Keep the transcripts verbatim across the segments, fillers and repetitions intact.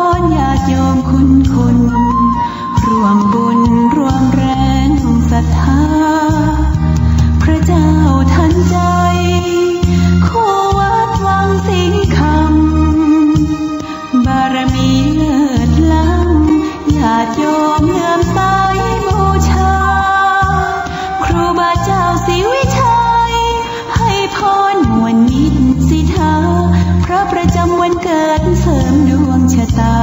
อนญาติโยมคุณคน ร่วมบุญร่วมแรงศรัทธา พระเจ้าทันใจ คู่วัดวังสิงห์คำ บารมีเลิศล้ำ ญาติโยมเลื่อมใสบูชา ครูบาเจ้าศรีวิชัย ให้พรมวลมิตรสิทธา พระประจำวันเกิดเสริมดวงชะตา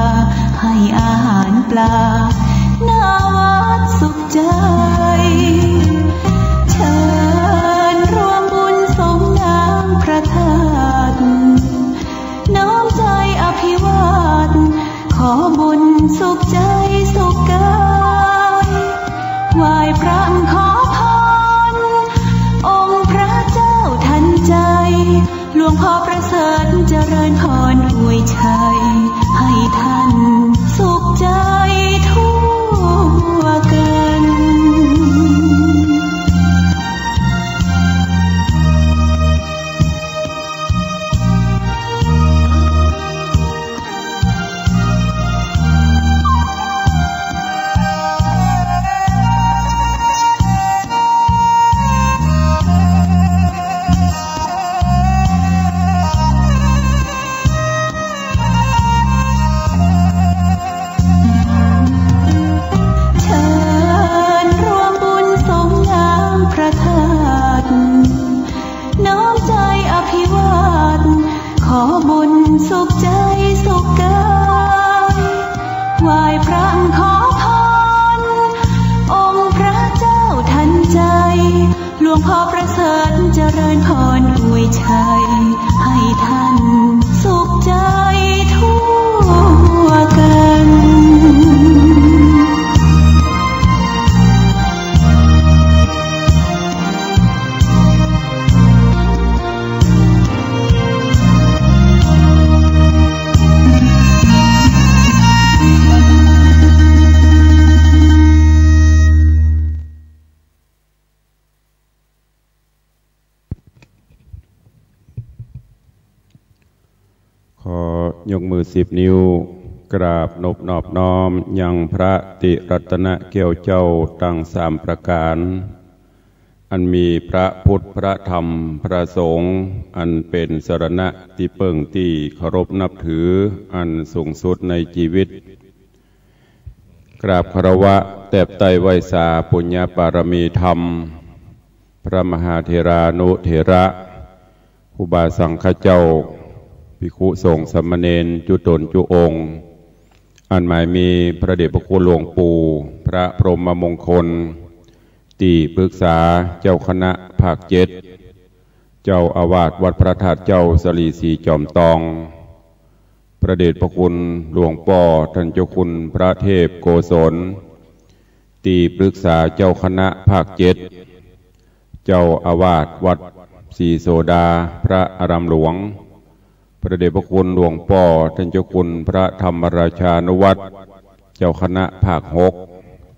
ให้อาหารปลา หน้าวัดสุขใจ เชิญร่วมบุญสงนามพระธาตุ น้อมใจอภิวาท ขอบุญสุขใจสุขกาย ไหว้พระขอพร องค์พระเจ้าทันใจ หลวงพ่อประเสริฐเจริญพรอวยชัย ให้ท่านสุขใจทั่วกัน เชิญร่วมบุญสงนามพระธาตุ น้อมใจอภิวาท ขอบุญสุขใจสุขกาย ไหว้พระขอพร องค์พระเจ้าทันใจ หลวงพ่อประเสริฐเจริญพรอวยชัย ให้ท่านสุขใจทั่วกัน ขอยกมือสิบนิ้ว กราบนบนอบน้อมยังพระติรัตนแก้วเจ้าตังสามประก๋าน อันมีพระพุทธ พระธรรม พระสงฆ์ อันเป๋นสรณะตี้เปิ้งตี้เคารพนับถืออันสูงสุดในจีวิต กราบคารวะแตบใต้ไหว้สาปุญญบารมีธรรม พระมหาเถรานุเถระ ครูบาสังฆเจ้า ภิกขุสงฆ์สามเณรจุ๊ต๋นจุ๊องค์ อันหมายมีพระเดชพระคุณหลวงปู่ พระพรหมมงคล ตี้ปรึกษาเจ้าคณะภาคเจ็ด เจ้าอาวาสวัดพระธาตุเจ้าสะหลีสีจอมตอง พระเดชพระคุณหลวงป้อต้านเจ้าคุณพระเทพโกศล ตี้ปรึกษาเจ้าคณะภาคเจ็ด เจ้าอาวาสวัดศรีโสดาพระอารามหลวง พระเดชพระคุณหลวงป้อต้านเจ้าคุณพระธรรมราชานุวัฒน์ เจ้าคณะภาคหก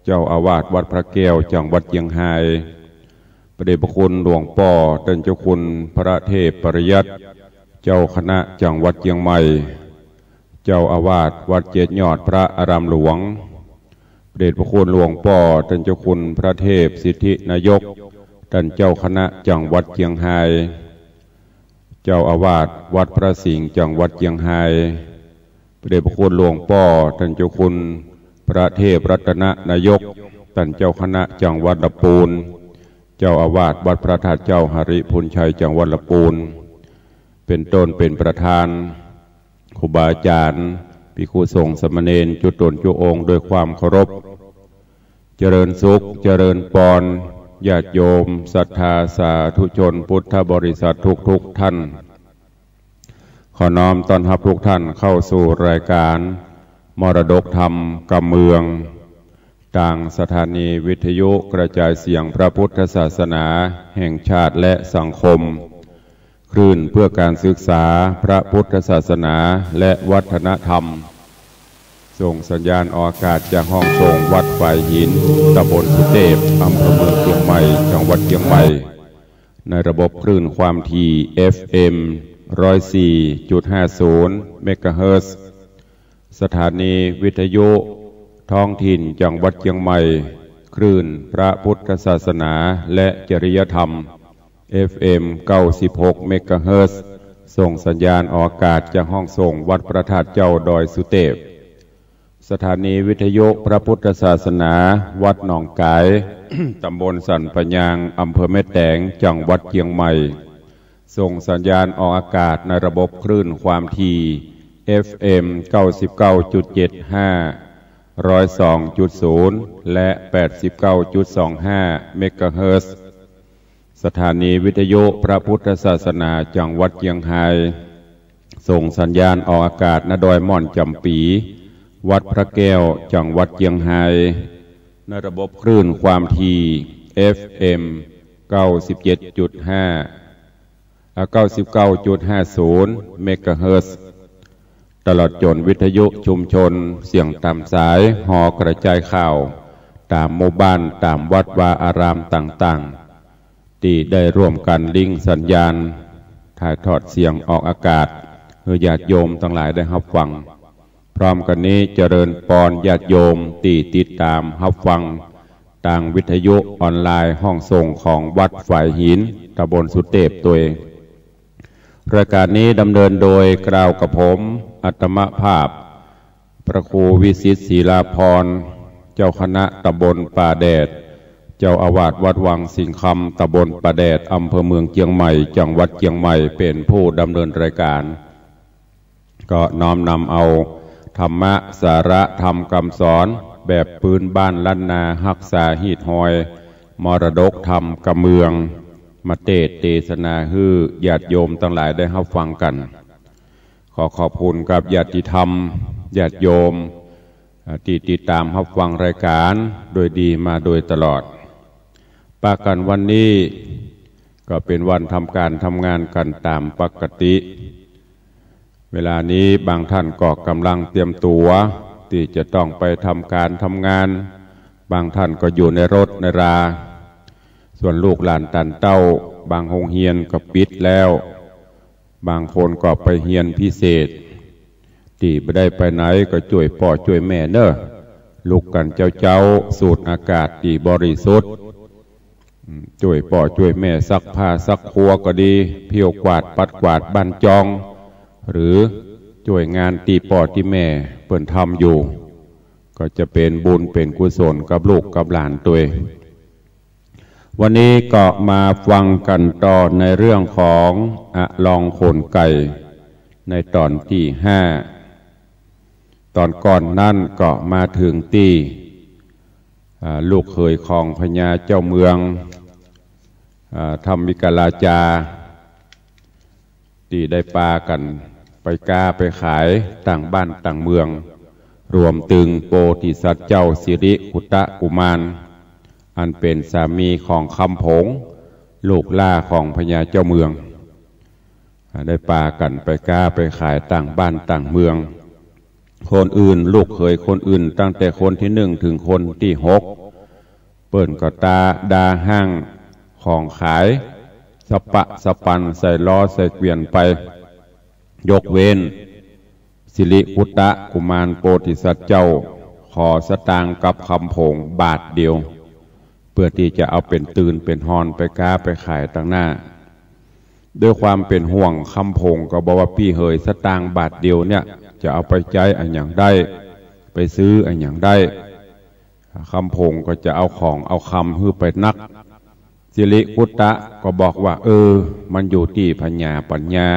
เจ้าอาวาสวัดพระแก้วจังหวัดเจียงฮาย พระเดชพระคุณหลวงป้อต้านเจ้าคุณพระเทพปริยัติ เจ้าคณะจังหวัดเจียงใหม่ เจ้าอาวาสวัดเจ็ดยอดพระอารามหลวง พระเดชพระคุณหลวงป้อต้านเจ้าคุณพระเทพสิทธินายก ต้านเจ้าคณะจังหวัดเจียงฮาย เจ้าอาวาสวัดพระสิงห์จังหวัดเจียงฮาย พระเดชพระคุณหลวงป้อต้านเจ้าคุณพระเทพรัตนนายก ต้านเจ้าคณะจังหวัดลำปูน เจ้าอาวาสวัดพระธาตุเจ้าหริภุญชัยจังหวัดลำปูน เป๋นต้นเป๋นประธาน ครูบาอาจ๋ารย์ ภิกขุสงฆ์สามเณรจุ๊ต๋นจุ๊องค์ด้วยความเคารพ เจริญสุข เจริญปอน ญาติโยมศรัทธาสาธุชนพุทธบริษัททุกๆ ท่าน ขอน้อมต้อนฮับทุกท่านเข้าสู่รายการมรดกธรรมกำเมือง ตางสถานีวิทยุกระจายเสียงพระพุทธศาสนาแห่งชาติและสังคม คลื่นเพื่อการศึกษาพระพุทธศาสนาและวัฒนธรรม ส่งสัญญาณออกอากาศจากห้องส่งวัดฝายหิน ตำบลสุเตพ อำเภอเมืองเจียงใหม่ จังหวัดเจียงใหม่ ในระบบคลื่นความถี่ เอฟเอ็ม ร้อยสี่จุดห้าศูนย์ เมกะเฮิรตซ์ สถานีวิทยุท้องถิ่นจังหวัดเชียงใหม่ คลื่นพระพุทธศาสนาและจริยธรรม เอฟเอ็ม เก้าสิบหก เมกะเฮิรตซ์ ส่งสัญญาณออกอากาศจากห้องส่งวัดพระธาตุเจ้าดอยสุเตพ สถานีวิทยุพระพุทธศาสนาวัดหนองกาย ตำบลสันป่ายาง อำเภอแม่แตง จังหวัดเชียงใหม่ ส่งสัญญาณออกอากาศในระบบคลื่นความถี่ เอฟเอ็ม เก้าสิบเก้าจุดเจ็ดห้า ร้อยสองจุดศูนย์ และ แปดสิบเก้าจุดสองห้า เมกะเฮิรตซ์ สถานีวิทยุพระพุทธศาสนาจังหวัดเชียงฮาย ส่งสัญญาณออกอากาศ ณ ดอยม่อนจ๋ำปี๋ วัดพระแก้ว จังหวัดเชียงฮาย ในระบบคลื่นความถี่ เอฟเอ็ม เก้าสิบเจ็ดจุดห้า อ่า เก้าสิบเก้าจุดห้าศูนย์ เมกะเฮิรตซ์ ตลอดจ๋นวิทยุชุมชน เสียงต๋ามสาย หอกระจายข่าว ต๋ามหมู่บ้าน ต๋ามวัดวาอารามต่างๆ ตี้ได้ร่วมกั๋นลิงก์สัญญาณ ถ่ายทอดเสียงออกอากาศ หื้อญาติโยมตังหลายได้ฮับฟัง พร้อมกั๋นนี้ เจริญปอนญาติโยมตี้ติดต๋ามฮับฟัง ตางวิทยุออนไลน์ห้องส่งของวัดฝายหิน ตำบลสุเตพตวย รายก๋านนี้ดำเนินโดยกล่าวกับผม อัตมภาพ พระครูวิสิทธิ์ ศิลาภรณ์ เจ้าคณะตำบลป่าแดด เจ้าอาวาสวัดวังสิงห์คำ ตำบลป่าแดด อำเภอเมืองเชียงใหม่ จังหวัดเชียงใหม่ เป๋นผู้ดำเนินรายก๋าน ก็น้อมนำเอาธรรมะ สาระธรรมกำสอน แบบปื้นบ้านล้านนา ฮักษาฮีตฮอย มรดกธรรมกำเมือง มาเตสน์เตสนาหื้อญาติโยมตังหลายได้ฮับฟังกั๋น ขอขอบคุณกับญาติธรรม ญาติโยม อ่า ตี้ติดต๋ามฮับฟังรายก๋านโดยดีมาโดยตลอด ปะกั๋นวันนี้ก็เป๋นวันทำก๋านทำงานกั๋นต๋ามปกติ เวลานี้บางท่านก็ก่ำลังเตรียมตั๋วตี้จะต้องไปทำก๋านทำงาน บางท่านก็อยู่ในรถในรา ส่วนลูกหลานต้านเต้า บางโฮงเฮียนก็ปิดแล้ว บางคนก็ไปเฮียนพิเศษ ตี้บ่ได้ไปไหนก็จ้วยป้อจ้วยแม่เน่อ ลุกกั๋นเจ๊าๆ สูดอากาศตี้บริสุทธิ์ อืม จ้วยป้อจ้วยแม่ซักผ้าซักครัวก็ดี เผี้ยวกวาดปัดกวาดบ้านจอง หรือจ้วยงานตี้ป้อตี้แม่เปิ้นทำอยู่ ก็จะเป๋นบุญเป๋นกุศลกับลูกกับหลานตวย วันนี้ก็มาฟังกั๋นต่อในเรื่องของอลองขนไก่ ในต๋อนตี้ห้า ต๋อนก่อนนั้นก็มาเถิงตี้ อ่า ลูกเขยของพญาเจ้าเมือง อ่า ธรรมิกราชา ตี้ได้ปากั๋นไปก๊าไปขายต่างบ้านต่างเมือง รวมเถิงโพธิสัตว์เจ้าสิริคุตตะกุมาร อันเป๋นสามีของคำผง ลูกหล้าของพญาเจ้าเมือง อ่า ได้ปากั๋นไปก๊าไปขายต่างบ้านต่างเมือง คนอื่น ลูกเขยคนอื่น ตั้งแต่คนตี้หนึ่งเถิงคนตี้หก เปิ้นก็ตาด่าฮ้างของขาย สะปะสะปัน ใส่ล้อใส่เกวียนไป ยกเว้นสิริคุตตะกุมารโพธิสัตว์เจ้า ขอสตางค์กับคำผงบาทเดียว เปื้อตี้จะเอาเป๋นตื่นเป๋นฮอนไปก๊าไปขายต่างหน้า ด้วยความเป๋นห่วง คำผงก็บอกว่า ปี้เหย สตางค์บาทเดียวเนี่ย จะเอาไปใจ๊อะหยังได้ ไปซื้ออะหยังได้ คำผงก็จะเอาของเอาคำหื้อไปนัก สิริคุตตะก็บอกว่า เออ มันอยู่ตี้ผญาปั๋ญญา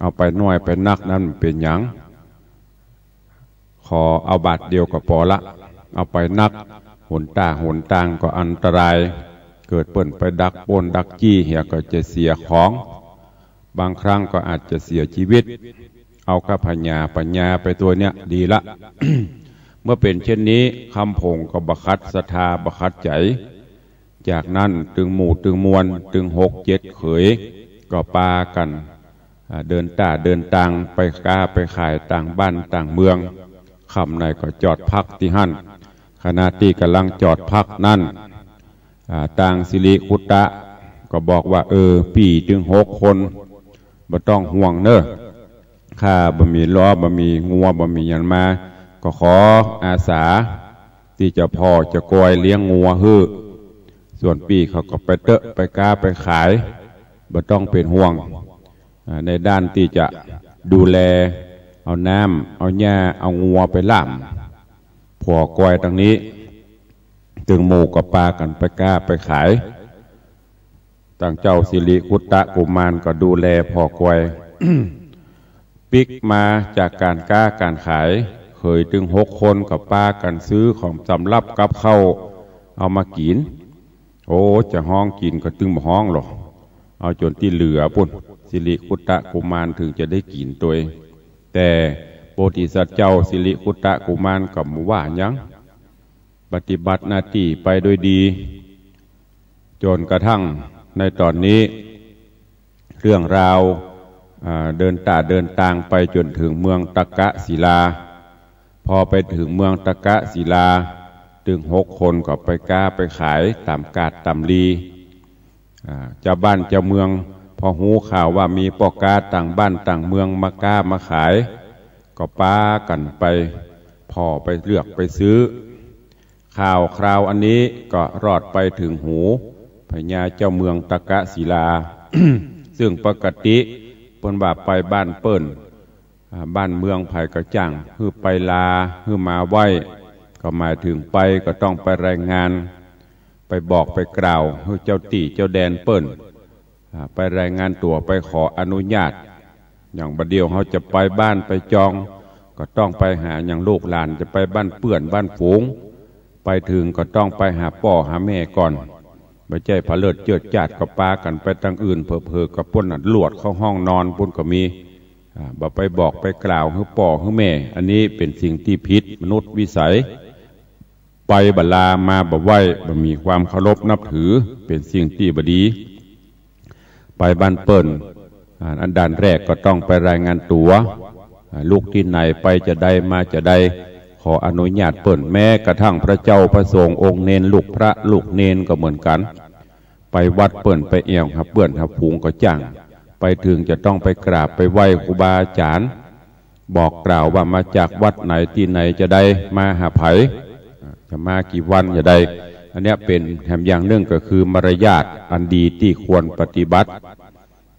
เอาไปน้อยไปนักนั้นมันเป๋นหยัง ขอเอาบาทเดียวก็ปอละ เอาไปนัก หนต้าหนตางก็อันตราย เกิดเปิ้นไปดักป้นดักจี้เหียก็จะเสียของ บางครั้งก็อาจจะเสียจีวิต เอากับผญาปั๋ญญาไปตวยเนี่ยดีละ เมื่อเป๋นเช่นนี้ คำผงก็บ่ขัดศรัทธาบ่ขัดใจ๋ จากนั้นตึงหมู่ตึงมวล ตึงหกเจ็ดเขย ก็ปากั๋น อ่า เดินต้าเดินตางไปก๊าไปขายต่างบ้านต่างเมือง ค่ำไหนก็จอดพักตี้หั้น ขณะตี้ก่ำลังจอดพักนั้น อ่า ตางสิริคุตตะก็บอกว่า เออ ปี้ตึงหกคน บ่ต้องห่วงเน่อ ข้าบ่มีล้อ บ่มีงัว บ่มีหยังมา ก็ขออาสาตี้จะผ่อจะกอยเลี้ยงงัวหื้อ ส่วนปี้เขาก็ไปเต๊อะไปก๊าไปขาย บ่ต้องเป๋นห่วง อ่า ในด้านตี้จะดูแล เอาน้ำ เอาหญ้า เอางัวไปล่าม ผ่อกอยตังนี้ ตึงหมู่ก็ปากั๋นไปก๊าไปขาย ตังเจ้าสิริคุตตะกุมารก็ดูแลผ่อกอย ปิ๊กมาจากก๋านก๊าก๋านขาย เขยตึงหกคนก็ปากั๋นซื้อของสำรับกับข้าวเอามากิ๋น โอ้ จะฮ้องกิ๋นก็ตึงบ่ฮ้องหรอก เอาจ๋นตี้เหลือปู้น สิริคุตตะกุมารถึงจะได้กิ๋นตวย แต่โพธิสัตว์เจ้าสิริคุตตะกุมารก็บ่ว่าหยัง ปฏิบัติหน้าตี้ไปโดยดี จ๋นกระทั่งในต๋อนนี้ เรื่องราว อ่า เดินต๋าเดินตางไปจ๋นเถิงเมืองตะกะศิลา พอไปเถิงเมืองตะกะศิลา ตึงหกคนก็ไปก๊าไปขายต๋ามกาดต๋ามลี อ่า จาวบ้านจาวเมือง พอฮู้ข่าวว่ามีป้อก๊าต่างบ้านต่างเมืองมาก๊ามาขาย ก็ปากั๋นไปผ่อไปเลือกไปซื้อ ข่าวคราวอันนี้ก็รอดไปเถิงหูพญาเจ้าเมืองตะกะศิลา ซึ่งปกติเปิ้นว่าไปบ้านเปิ้น อ่า บ้านเมืองใผก็จ้าง หื้อไปลา หื้อมาไหว้ ก็หมายเถิงไปก็ต้องไปรายงาน ไปบอกไปกล่าว หื้อเจ้าตี้เจ้าแดนเปิ้น อ่า ไปรายงานตั๋ว ไปขออนุญาต อย่างบ่าเดี่ยวเฮาจะไปบ้านไปจอง ก็ต้องไปหา อย่างลูกหลานจะไปบ้านเปื้อนบ้านฝูง ไปเถิงก็ต้องไปหาป้อหาแม่ก่อน บ่ใจ้ผะเลิดเจิดจ้าดก็ปากั๋นไปตังอื่น เผลอๆ ก็ป้นน่ะลวดเข้าห้องนอนปู้นก็มี อ่า บ่ไปบอกไปกล่าวหื้อป้อหื้อแม่ อันนี้เป๋นสิ่งตี้ผิดมนุษย์วิสัย ไปบ่าลา มาบ่าไหว้ บ่มีความเคารพนับถือ เป๋นสิ่งตี้บ่ดี ไปบ้านเปิ้น อ่า อันดับแรกก็ต้องไปรายงานตั๋ว อ่า ลุกตี้ไหน ไปจาใดมาจาใด ขออนุญาตเปิ้น แม้กระทั่งพระเจ้าพระสงฆ์องค์เณร ลูกพระลูกเณรก็เหมือนกั๋น ไปวัดเปิ้น ไปแอ่วหาเปื้อนหาฝูงก็จ้าง ไปเถิงจะต้องไปกราบไปไหว้ครูบาอาจ๋ารย์ บอกกล่าวว่ามาจากวัดไหนตี้ไหนจาใด มาหาใผ จะมากี่วันจาใด อันเนี้ยเป๋นแถมอย่างนึ่งก็คือมารยาทอันดีตี้ควรปฏิบัติ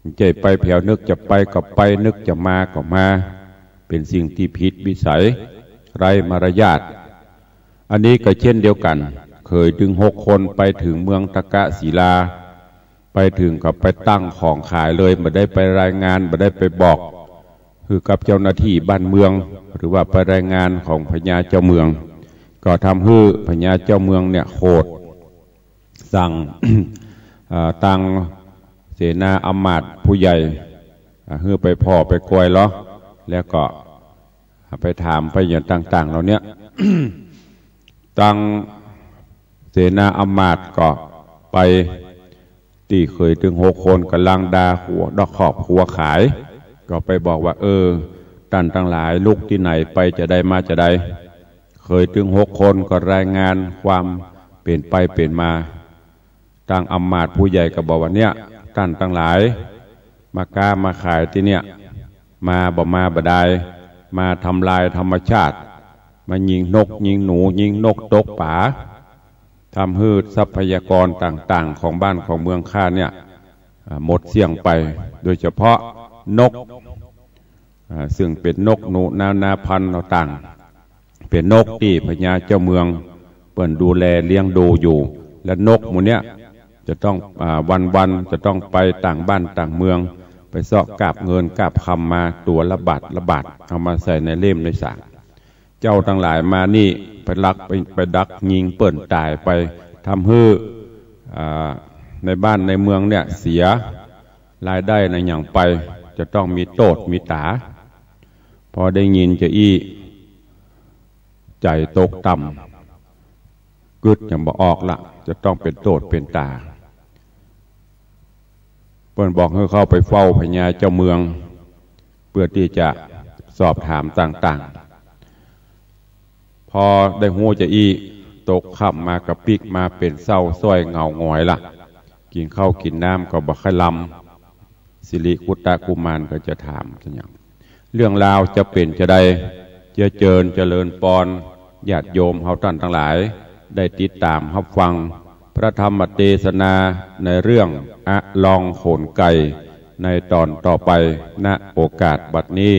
บ่ใจ้ไปแผวนึกจะไปก็ไป นึกจะมาก็มา เป๋นสิ่งตี้ผิดวิสัย ไร้มารยาท อันนี้ก็เช่นเดียวกั๋น เขยตึงหกคนไปเถิงเมืองตะกะศิลา ไปเถิงก็ไปตั้งของขายเลย บ่ได้ไปรายงาน บ่ได้ไปบอก คือกับเจ้าหน้าตี้บ้านเมือง หรือว่าไปรายงานของพญาเจ้าเมือง ก็ทำหื้อพญาเจ้าเมืองเนี่ยโขด สั่ง อ่า ตังเสนาอำมาตย์ผู้ใหญ่ อ่า หื้อไปผ่อไปกอยลอ แล้วก็ไปถามไปอย่างต่างๆ เหล่าเนี้ย ตังเสนาอำมาตย์ก็ไป ตี้เขยตึงหกคนก่ำลังด่าหัวดอกขอบหัวขาย ก็ไปบอกว่า เออ ต้านตังหลายลุกตี้ไหนไปจาใดมาจาใด เขยตึงหกคนก็รายงานความเป๋นไปเป๋นมา ตังอำมาตย์ผู้ใหญ่ก็บอกว่า เนี่ย ต้านตังหลาย มาก๊ามาขายตี้เนี่ย มาบ่มาบ่ดาย มาทำลายธรรมชาติ มายิงนกยิงหนูยิงนกตกป๋า ทำหื้อทรัพยากรต่างๆ ของบ้านของเมืองข้าเนี่ย อ่า หมดเสี้ยงไป โดยเฉพาะนก อ่า ซึ่งเป๋นนกหนูนานาพันธุ์ต่างๆ เป๋นนกตี้พญาเจ้าเมืองเปิ้นดูแลเลี้ยงดูอยู่ และนกหมู่เนี้ยจะต้อง อ่า วันๆ จะต้องไปต่างบ้านต่างเมือง ไปเซาะกาบเงินกาบคำมาตั๋วละบาทละบาท เอามาใส่ในเล่มในสาง เจ้าตังหลายมานี่ไปลักไป ไปดักยิงเปิ้นต๋ายไป ทำหื้อ อ่า ในบ้านในเมืองเนี่ยเสียรายได้ในหยังไป จะต้องมีโต้ษมีต๋า พอได้ยินจาอี้ ใจ๋ตกต่ำ กึ๊ดหยังบ่ออกละ จะต้องเป๋นโต้ษเป๋นต๋า เปิ้นบอกหื้อเข้าไปเฝ้าพญาเจ้าเมือง เพื่อตี้จะสอบถามต่างๆ พอได้ฮู้จาอี้ ตกค่ำมาก็ปิ๊กมาเป๋นเศร้าส้อยเหงาหงอยละ กิ๋นข้าวกิ๋นน้ำก็บ่ค่อยลำ สิริคุตตะกุมารก็จะถามจะหยัง เรื่องราวจะเป๋นจาใด จะเจิญเจริญปอน ญาติโยมเฮาต้านตังหลาย ได้ติดต๋ามฮับฟังพระธรรมเตสนาในเรื่องอลองขนไก่ ในต๋อนต่อไป ณ โอกาสบัดนี้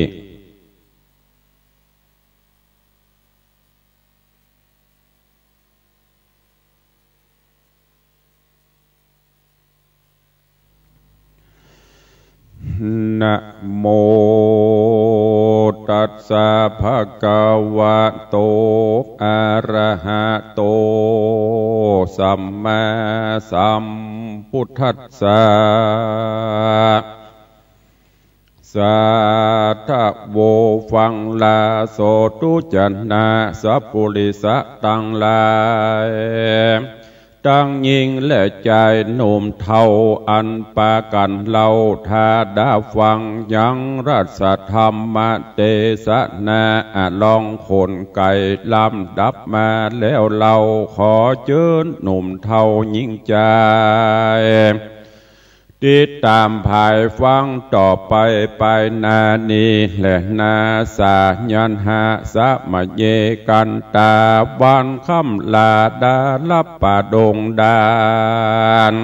นะโม ตัสสะ ภะคะวะโต อะระหะโต สัมมาสัมพุทธัสสะ สาธะโว ฟังลาโส ทุจนะสัปปุริสะตังหลาย ตังญิงและจายหนุ่มเฒ่า อันปากั๋นเล่า ถ้าดาฟังยังรัสธรรมเตสนา อลองขนไก่ ลำดับมาแล้วเล่า ขอเจิญหนุ่มเฒ่าญิงจาย ติดต๋ามผายฟังต่อไป ไปหน้านี้แลนา สายัณหะ สะมะเย กันตา วันค่ำลาดาลับป่าดงดาน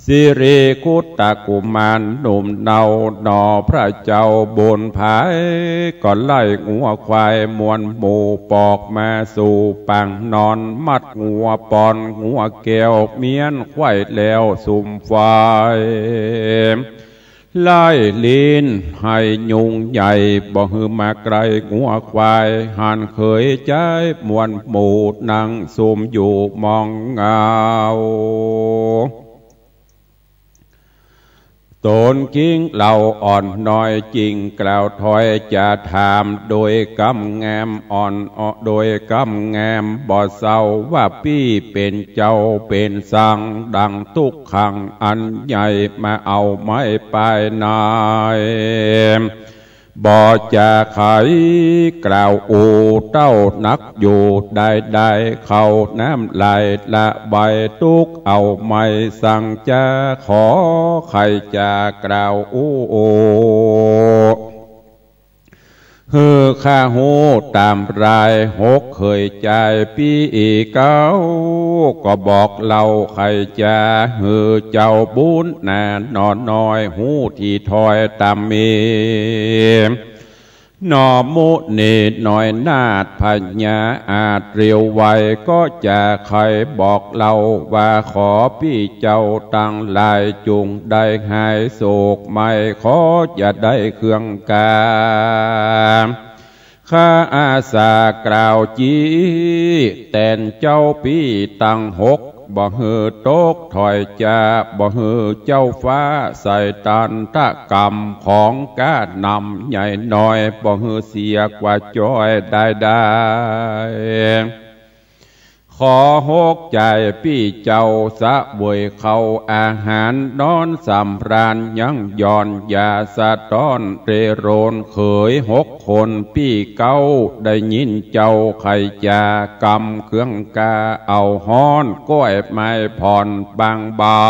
สิริคุตตะกุมารหนุ่มเนา หนอพระเจ้าบุญผาย ก็ไล่งัวควายมวลหมู่ ปอกมาสู่ปางนอน มัดงัวปอนงัวแก้ว เมี้ยนไขว้แล้วสุมไฟ ไล่ลิ้นให้ยุงใหญ่ บ่หื้อมาใก้งัวควาย หันเขยจายมวลหมู่ นั่งสุมอยู่มองเงา ต๋นคิงเหล่าอ่อนน้อย จึงกล่าวถ้อยจะถาม โดยกำแงมอ่อน โดยกำแงมบ่เศร้า ว่าปี้เป๋นเจ้าเป๋นสัง ดังตุ๊กขังอันใหญ่ มาเอาไม้ปายนาย บ่จะไขกล่าวอู้ เต้านักอยู่ได้ได้ เข้าน้ำลายละใบ ตุ๊กเอาไม้สังจะ ขอไขจะกล่าวอู้ หื้อข้าฮู้ต๋ามราย หกเขยจายปี้เก๊า ก็บอกเล่าไขจะ หื้อเจ้าบุญนาหนอน้อย ฮู้ตี้ถ้อยต๋ามมี หนอมุนีน้อยนาถพญา อาจเร็วไว ก็จะไขบอกเล่า ว่าขอปี้เจ้าตังหลาย จุ่งได้หายโศกไหม้ ขอจะได้เครื่องกา ข้าอาสากล่าวจี้ แตนเจ้าปี้ตังหก บ่หื้อตกถ้อยจะ บ่หื้อเจ้าฟ้าใส่ตันตะกรรม ของก้านำใหญ่น้อย บ่หื้อเสียกว่าจ้อยได้ได้ ขอหกจายปี้เจ้าเสวยเข้าอาหาร นอนสำราญยังหย่อน อย่าสะต้อนเร่ร่อน เขยหกคนปี้เก๊า ได้ยินเจ้าไขจะกำเครื่องกา เอาฮ้อนก้อยไม้ผ่อนบางเบา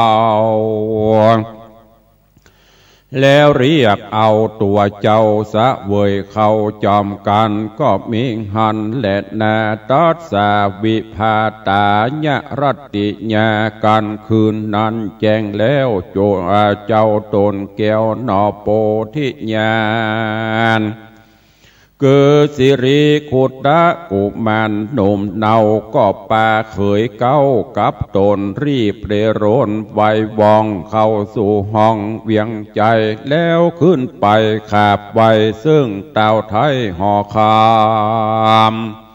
แล้วเรียกเอาตั๋วเจ้าเสวยเข้าจอมกั๋น ก็มิหันแลนา ตัสสะวิภาตายะรัตติยา กั๋นคืนนั้นแจ้งแล้ว โจ เจ้าต๋นแก้วหนอโปธิญาณ คือสิริคุตตะกุมารหนุ่มเนา ก็ปาเขยเก๊ากับต๋น รีบเร่ร่อนไวว่องเข้าสู่ห้องเวียงใจ๋ แล้วขึ้นไปขาบไหว้ซึ่งต้าวไท้หอคำ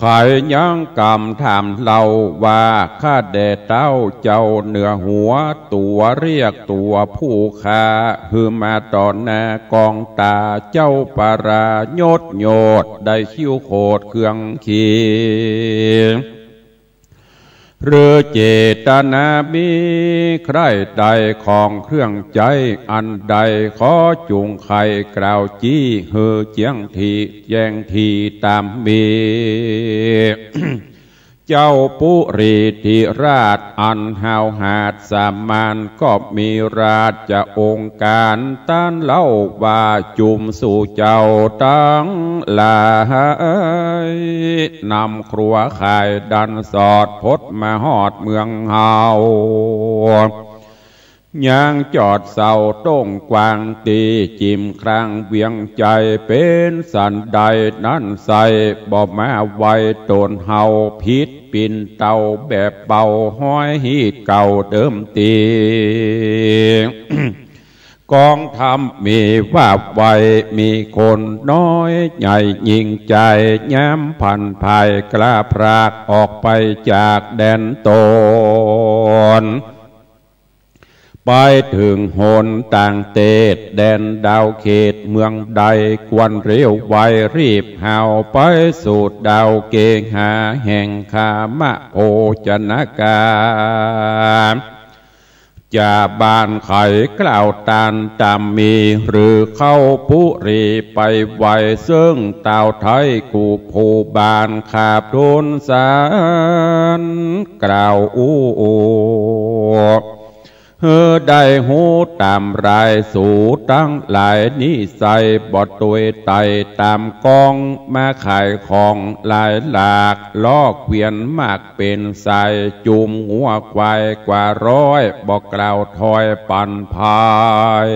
ไขยังกำถามเล่าว่า ข้าแด่ต้าวเจ้าเหนือหัวตั๋ว เรียกตั๋วผู้ข้า หื้อมาต่อหน้ากองต๋าเจ้าปรายศ ยศได้คิ้วโขดเครื่องขี หรือเจตนามีใคร่ใดของเครื่องใจ๊อันใด ขอจุ่งไขกล่าวจี้ หื้อเจียงถี่แจ้งถี่ต๋ามมี จ เจ้าปุริธิราชอันห้าวหาญสามาน ก็มีราชองค์ก๋านตรัสเล่าว่า จุมสู่เจ้าตังหลาย นำครัวข่ายดันสอดพดมาฮอดเมืองเฮา ยังจอดเซาโต้งกว้างตี้จิมคลางเวียงใจ๋ เป๋นสันใดนั้นไส้ บ่มาไหว้ต๋นเฮาผิดปิ่นเต้าแบบเบา ฮ้อยฮีตเก่าเดิมตี้ กองธรรมมีว่าไว้ มีคนน้อยใหญ่ยิ่งใจ๋ ย้ำผันภายกล้าพรากออกไปจากแดนต๋น ไปเถิงหนต่างเตศ แดนดาวเขตเมืองใด ควรเร็วไวรีบเฮา ไปสู่ดาวเกหาแห่งคามโภชนากา จะบานไขกล่าวตานตามมี หรือเข้าปุรีไปไว เซิ่งต้าวไทยกู้ผู้บาน ขาบทูลสารกล่าวอู้ หื้อได้ฮู้ต๋ามราย สูตังหลายนี้ไส้ บ่ตวยไต่ต๋ามกอง มาขายของหลายหลาก ลอกเวียนมากเป๋นสาย จุมงัวควายกว่าร้อย บ่กล่าวถอยปันภาย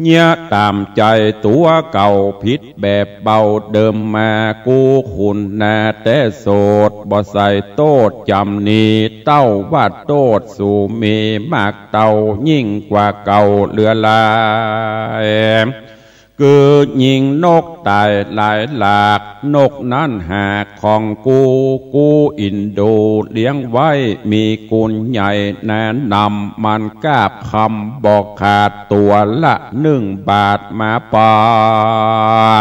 เยียะต๋ามใจ๋ตั๋วเก่าผิดแบบเบา เดิมมากู้คุณนาแต่โสด บ่ใส่โต้ษจ๋ำหนี เต้าว่าโต้ษสูมีมากเต้า ยิ่งกว่าเก่าเหลือหลาย คือยิงนกต๋ายหลายหลาก นกนั้นหากของกู้ กู้อินดูเลี้ยงไว้ มีกุญใหญ่หนานำ มันกาบคำบ่ขาด ตั๋วละนึ่งบาทมาปั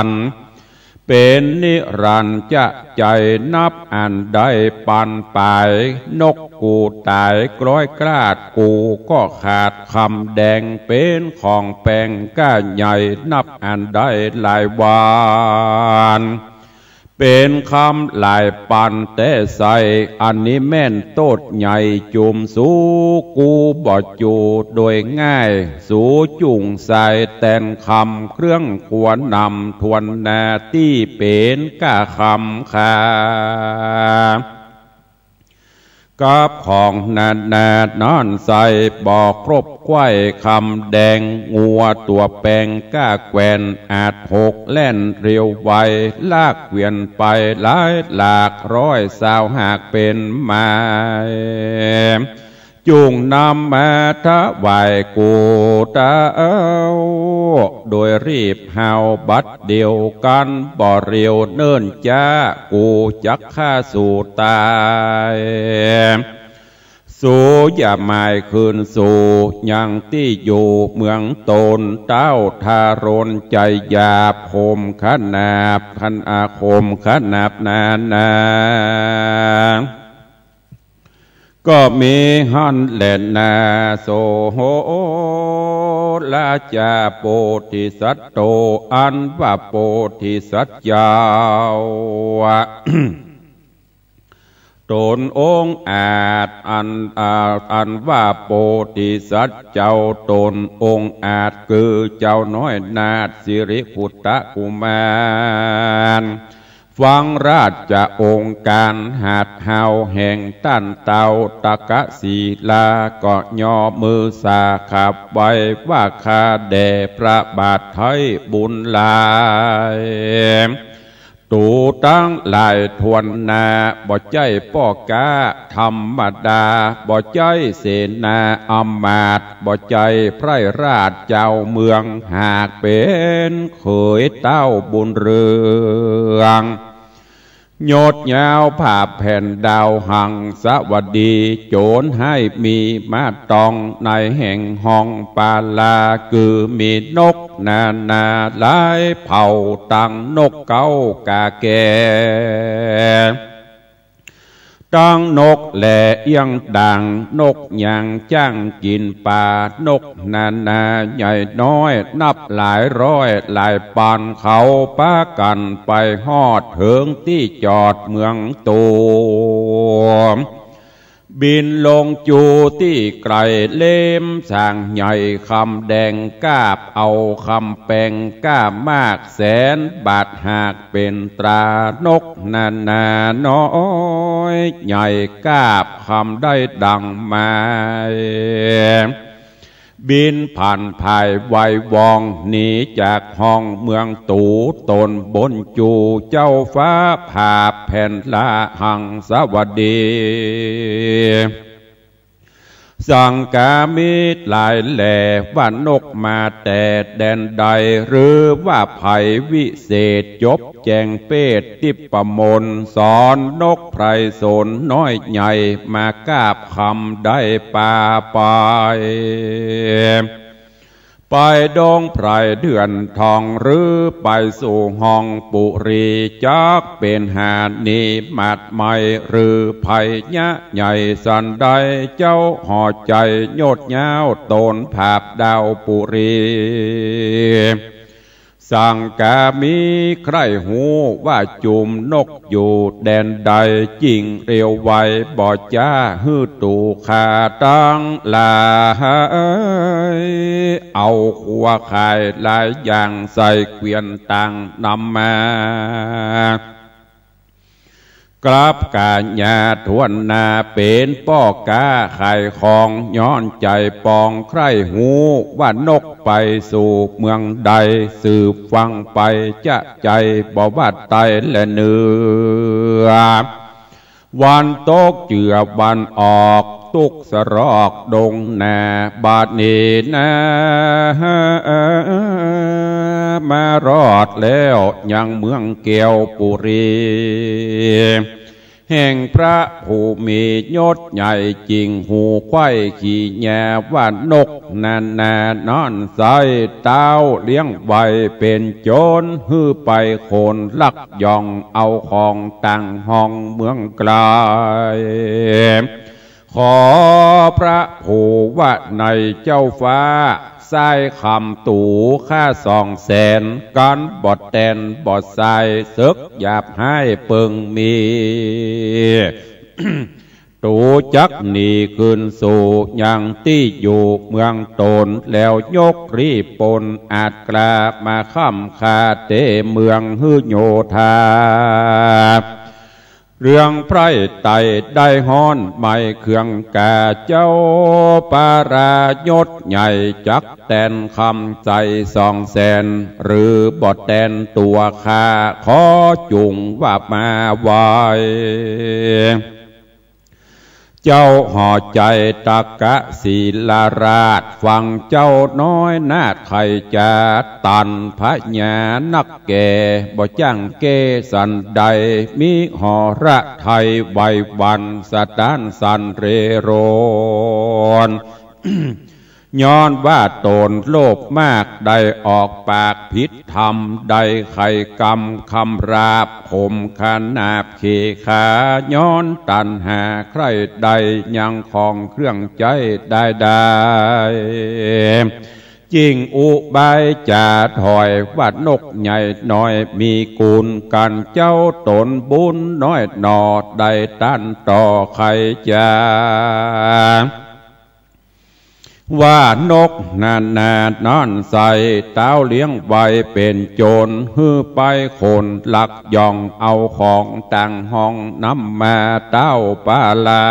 น เป๋นนิรันจะใจ๋ นับอันได้ปันป๋าย นกกู้ต๋ายกร้อยกล้าด กู้ก็ขาดคำแดง เป๋นของแปงก้าใหญ่ นับอันได้หลายวัน เป๋นคำหลายปันแต่ไส้ อันนี้แม่นโต้ษใหญ่ จุมสูกู้บ่จูโดยง่าย สูจุ่งสายแตนคำ เครื่องครัวนำทวนนาตี้ เป๋นก้าคำคา กับของนานานั้นไส้ บ่ครบไขว้คำแดง งัวตั๋วแปงก้าแกว่น อาจหกแล่นเร็วไว ลากเกวียนไปหลายหลาก ร้อยซาวหากเป๋นไม้ จุ่งนำมาถวายกู้เต้า โดยรีบเฮาบัดเดียวกั๋น บ่เร็วเนิ่นจ๊า กู้จักฆ่าสูต๋าย สูอย่าหมายคืนสู่ยังตี้อยู่เมืองต๋น เต้าทารนใจ๋หยาบ ข่มขนาบ คันอาข่มขนาบนานา ก็มีหั้นแลนา โสโหราจาโพธิสัตโต อันว่าโพธิสัตว์เจ้า ต๋นองอาจ อัน อ่า อันว่าโพธิสัตว์เจ้าต๋นองอาจ คือเจ้าน้อยนาถสิริปุตตะกุมาร ฟังราชองค์ก๋านหัดเฮาแห่งต้านเต้าตะกะศิลา ก็ย่อมือสาขับไหว้ว่า ข้าแด่พระบาทไท้บุญหลาย ตูตังหลายถ้วนหน้า บ่ใจ้ป้อก๊าธรรมดา บ่ใจ้เสนาอำมาตย์ บ่ใจ้ไพร่ราชเจ้าเมือง หากเป๋นเขยเต้าบุญเรือง ยศยาวผาแผ่นดาวหังสวดี โจรให้มีมาตองในแห่งห้องปาลา คือมีนกนานาหลายเผ่า ตังนกเก๊ากาแก่ ตังนกแหล่เอี้ยงด่าง นกยางจ้างกิ๋นป๋า นกนานาใหญ่น้อย นับหลายร้อยหลายปาน เขาปากั๋นไปฮอดเถิงตี้จอดเมืองตั๋ว บินลงจู๋ตี้ไก๋ เล็มส่างใหญ่คำแดง กาบเอาคำแปง ก้ามากแสนบาท หากเป๋นตรานกนานาน้อยใหญ่ กาบคำได้ดังหมาย บินผ่านผายไววอง หนีจากห้องเมืองตั๋ว ตนบนจู๋เจ้าฟ้า ผาแผ่นละหังสวัสดี สังกามิตรหลายแหล่ ว่านกมาแต่แดนใด หรือว่าใผวิเศษ จบแจงเปตติปมนต์ สอนนกไพรสนน้อยใหญ่ มากาบคำได้ปาไป ไปดงไพรเดือนทอง หรือไปสู่ห้องปุรี จักเป๋นหานิมัติใหม่ หรือไพยะใหญ่สันใด เจ้าห่อใจ๋โยชน์ยาว ตนผาบดาวปุรี สังกามิใคร่ฮู้ว่าจุมนกอยู่แดนใด จิ่งเร็วไวบ่จ๊า หื้อตั๋วข้าตังหลาย เอาคัวข่ายหลายอย่าง ใส่เกวียนต่างนำมา กลับก๋าญาถ้วนหน้า เป๋นป้อก๊าขายของ ย้อนใจ๋ปองใคร่ฮู้ ว่านกไปสู่เมืองใด สืบฟังไปจะใจ๋ บ่ว่าใต้และเหนือ วันตกเจือวันออก ตุ๊กสะรอกดงนา บาดนี้นา มารอดแล้วยังเมืองแก้วปุรี แห่งพระผู้มียศใหญ่ จิ่งฮู้ใคว่ขีญา ว่านกนานานั้นใส เต้าเลี้ยงไว้เป๋นโจร หื้อไปโขนลักย่อง เอาของต่างห้องเมืองไก๋ ขอพระผู้ว่าในเจ้าฟ้า ใส้คำตั๋วข้าสองแสน กันบ่แตนบ่ใส่ เสิกหยาบฮ้ายเปิงมี ตั๋วจักหนีคืนสู่ยังตี้อยู่เมืองตน แล้วยกรีบปนอาจกล้ามาค้ำค่าเต๋เมืองหื้อโยธา เรื่องไพร่ไต่ได้ฮ้อนไหม้เคืองกา เจ้าปรายศใหญ่จักแตนคำใสสองแสน หรือบ่แตนตั๋วข้า ขอจุ่งว่ามาไว เจ้าห่อใจ๋ตักกะศิลาราช ฟังเจ้าน้อยนาฏใค่จะตัน พญานักแก่บ่จ้างแก้สันใด มีหฤทัยไววันสถานสันเรโรน ย้อนว่าตนโลภมาก ได้ออกปากผิดธรรม ได้ไขกรรมคำราบ ขมขนาบเขขา ย้อนตัณหาใคร่ได้ ยังของเครื่องใจ๊ได้ได้ จิ่งอุบายจ๋าถอย ว่านกใหญ่น้อยมีกุณกั๋น เจ้าตนบุญน้อยหนอ ได้ต้านต่อใค่จะ ว่านกนานานั้นใส เต้าเลี้ยงไว้เป๋นโจร หื้อไปโขนลักย่อง เอาของต่างห้องนำมาเต้าปาลา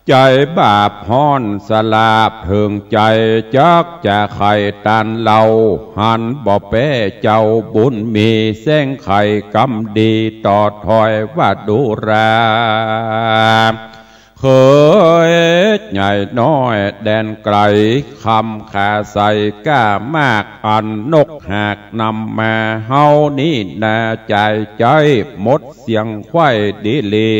ใจ๋บาปฮ้อนสลาบเถิงใจ๋ จักจะไขตันเล่า หันบ่แป๊เจ้าบุญมี แสงไขกรรมดีต่อถอย ว่าดูรา เขยใหญ่น้อยแดนไก๋ คำขาใสกล้ามาก อันนกหากนำมา เฮานี้นาจ่ายใจ๊ หมดเสี้ยงใค่ดีหลี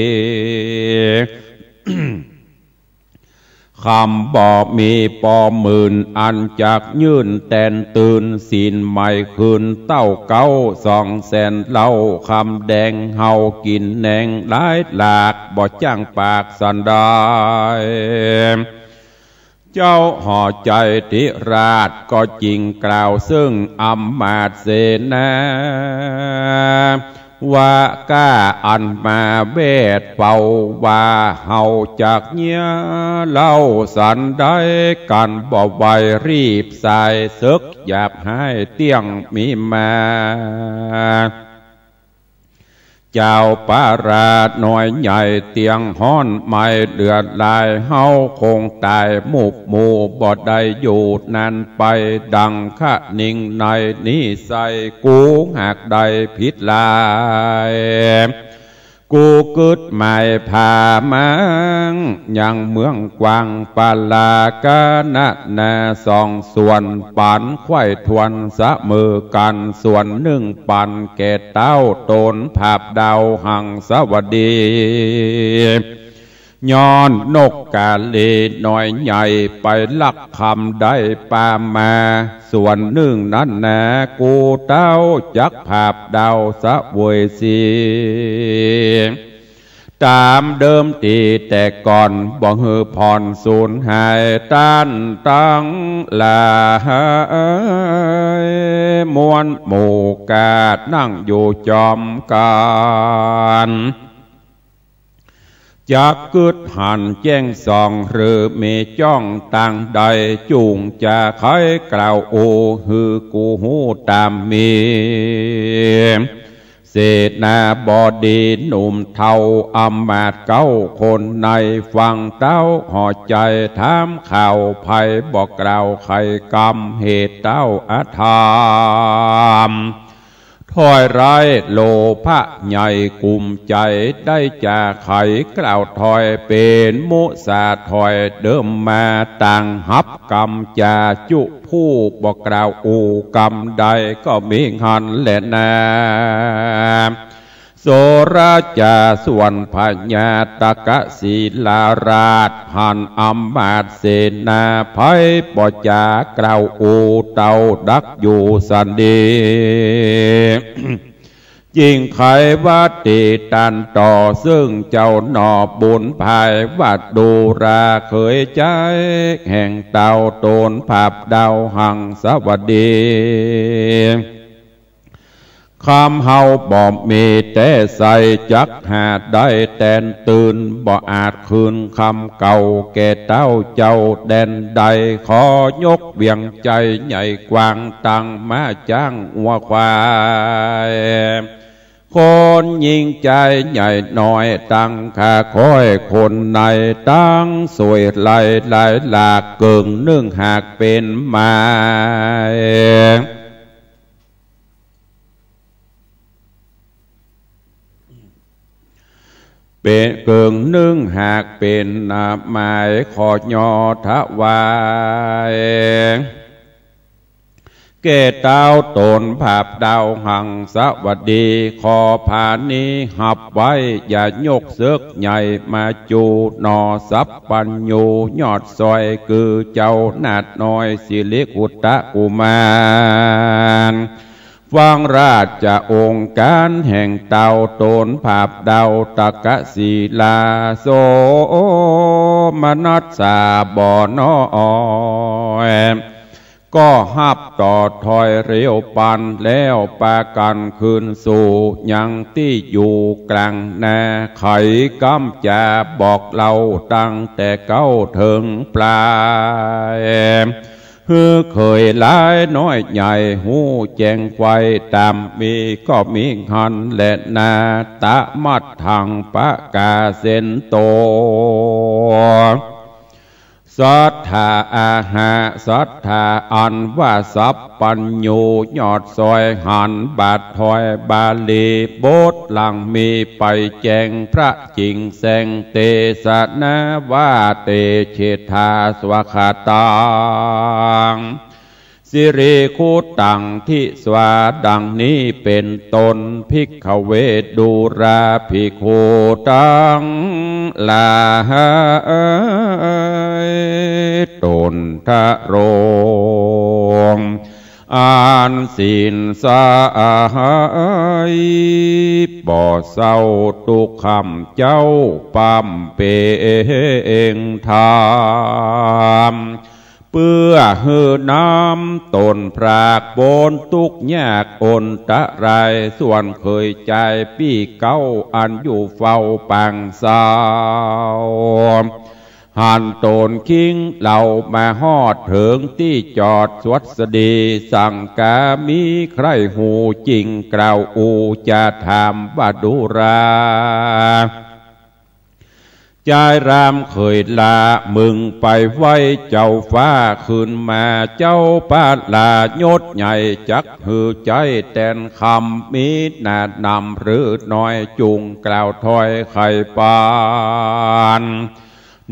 คำบ่มีปอหมื่นอันจักยื่นแตนตื่น ศีลใหม่คืนเต้าเก๊าสองแสนเล่า คำแดงเฮากิ๋นแหนงหลายหลาก บ่จ้างปากสันใด เจ้าหอใจ๋ธิราชก็จึงกล่าวซึ่งอำมาตย์เสนา ว่าก้าอันมาแวดเป่าว่า เฮาจักเยียะเล่าสันใด กันบ่ไหวรีบสาย เสิกหยาบฮ้ายเตี้ยงมีมา เจ้าประราชน้อยใหญ่เตี้ยงฮ้อนไหม้เลือดลาย เฮาคงต๋ายหมู่หมู่ บ่ได้อยู่นานไป ดังคะนิงในนิสัย กูหากได้ผิดหลาย กูกึ๊ดหมายผามัง ยังเมืองกว้างปาลากะนะนา สองส่วนปันไขว้ถ้วนเสมอกั๋น ส่วนนึ่งปันแก่เต้าต๋นผาบดาวหังสาวดี ย้อนนกกาเลน้อยใหญ่ไปลักคำได้ปามา ส่วนนึ่งนั้นนา กูเต้าจักผาบดาวเสวยเสีย ต๋ามเดิมตี้แต่ก่อน บ่หื้อผ่อนสูญหาย ต้านตังหลายมวลหมู่ ก้านั่งอยู่จอมกั๋น จักกึ๊ดหันแจ้งส่อง หรือมีจ้องตางใด จุ่งจะไขกล่าวโอ หื้อกูฮู้ต๋ามมี เสนาบดีหนุ่มเฒ่าอำมาตย์เก๊าคนใน ฟังเต้าหอใจ๋ถามข่าว ใผบ่กล่าวไขกำ เหตุเต้าอธรรม ถ้อยร้ายโลภะใหญ่กุมใจ๋ ได้จาไขกล่าวถ้อย เป๋นมุสาถ้อยเดิมมา ต่างฮับกำจาจุผู้ บ่กล่าวอู้กำใด ก็มีหั้นแลนา โสรจาส่วนพญาตะกะศิลาราช หันอำมาตย์เสนา ใผบ่จากล่าวอู้ เต้าดักอยู่สันดี จึงไขวาตีตันต่อ ซึ่งเจ้าหน่อบุญภาย ว่าดูราเขยใจ๋ แห่งเต้าต๋นผาบดาวหังสาวดี คำเฮาบ่มีแต๊ใส จักหาได้แตนตื่น บ่อาจคืนคำเก่า แก่เต้าเจ้าแดนใด ขอยกเวียงใจ๋ใหญ่กว้าง ตั้งม้าจ๊างงัวควาย คนญิงจายใหญ่น้อย ตังข้าค้อยคนใน ตังสวยไหลหลายหลาก เกิ่งนึ่งหากเป๋นหมาย เป๋นเกิ่งนึ่งหากเป๋นหมาย ขอยอถวาย แก่เต้าต๋นผาบดาวหังสาวดี ขอผานี้ฮับไว้ อย่ายกเสิกใหญ่มาจู๋ หน่อสัพพัญญูยอดซอย คือเจ้านาดน้อยสิริกุตตะกุมาร ฟังราชองค์ก๋านแห่งเต้าต๋นผาบดาวตะกะศิลา โสมนัสสาบ่น้อย ก็ฮับต่อถ้อยเร็วปัน แล้วปากั๋นคืนสู่ยังตี้อยู่กลางนา ไขกำจาบอกเล่าตั้งแต่เก๊าเถิงปลาย หื้อเขยหลายน้อยใหญ่ฮู้แจ้งไขว้ต๋ามมี ก็มีหั้นแลนา ตะมัตถังปะกาเสนโต สัตถาอาหะ สัตถาอันว่าสัพพัญญูยอดซอย หันบาทถ้อยบาลี บทหลังมีไปแจ้งพระจิ๋งแสง เตสนาว่าเตเชทาสวาคาตัง สิริคุตตัง ทิสา ดังนี้เป๋นต้น ภิกขเว ดูราภิกขุตังหลาย ตนทรง อันศีลสหาย บ่เศร้าตุ๊กข์ค่ำเจ้า ปำเพ็งธรรม เปื้อหื้อน้ำตนปราศป๊นตุ๊กข์ยากอันตราย ส่วนเขยจายปี้เก๊า อันอยู่เฝ้าปางเศร้า หันต๋นคิงเหล่ามาฮอดเถิงตี้จอดสวัสดี สังกามีใคร่ฮู้จริงกล่าวอู้จะถามว่า ดูรา จายรามเขยลา มึงไปไหว้เจ้าฟ้าคืนมา เจ้าพระราชยศใหญ่จักหื้อใจ๊แตนคำ มีหน้านำหรือน้อย จุ่งกล่าวถ้อยไขปาน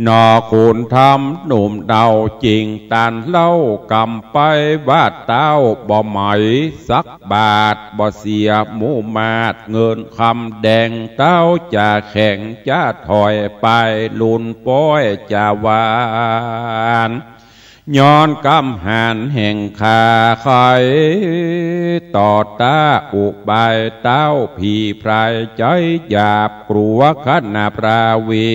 หนอขุนธรรมหนุ่มเนา จริงตานเล่ากำไป ว่าเต้าบ่ไหมสักบาท บ่เสียหมู่มาด เงินคำแดงเต้าจะแข็ง จะถอยไปลุนป้อยจะหวาน ย้อนกำหานแห่งข้าไข ต่อต้าอุบายเต้า ผีพรายใจ๊หยาบ กลัวขณะพราวี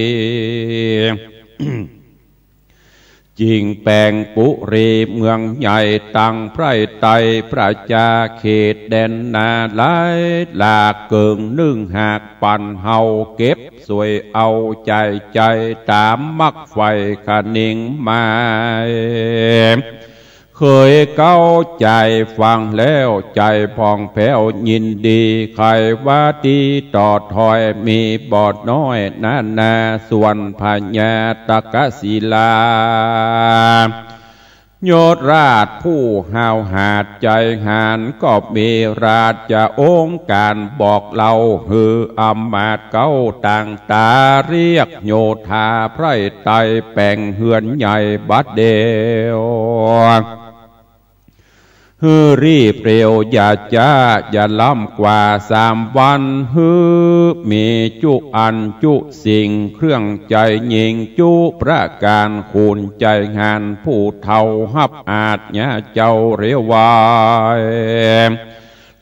จิ่งแป๋งปุรีเมืองใหญ่ ตังไพร่ไตรประชาเขต แดนนาหลายหลาก เกิ่งนึ่งหากปันเฮา เก็บสวยเอาใจ๋ใจ๋ ต๋ามมักใฝ่คะนิงหมาย เขยเก๊าใจ๋ฟังแล้ว ใจ๋ผ่องแผ้วยินดี ใค่ว่าตี้ต่อถ้อย มีบ่น้อยนานา ส่วนพญาตกศิลา ยศราชผู้ห้าวหาญใจ๋หาญ ก็มีราชองค์ก๋านบอกเล่า หื้ออำมาตย์เก๊าต่างต๋า เรียกโยธาไพร่ไตร แป๋งเฮือนใหญ่บัดเดี๋ยว หื้อรีบเร็วอย่าจ๊าอย่าล้ำกว่าสามวัน หื้อมีจุอันจุสิ่ง เครื่องใจ๊ยิ่งจุประก๋าน ขุนใจ๋หาญผู้เฒ่า ฮับอาชญาเจ้าเร็วไว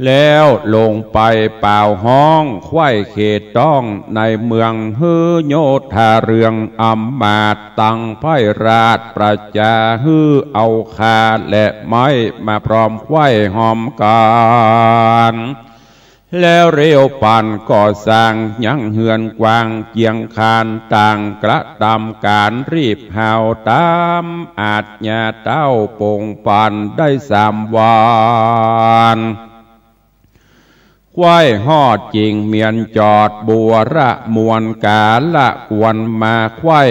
แล้วลงไปเป่าฮ้อง ไขว้เขตต้องในเมือง หื้อโยธาเรืองอำมาตย์ ตังไพร่ราชประชา หื้อเอาคาและไม้มาพร้อมไขว้ฮอมกั๋น แล้วเร็วปันก่อสร้างยังเฮือนกว้างเจียงคาน ต่างกระตำก๋านรีบฮาว ต๋ามอาชญาเต้าปงปันได้สามวัน ไขว้ฮอดจิ่งเมียนจอด บัวระมวลกาละควรมาไขว้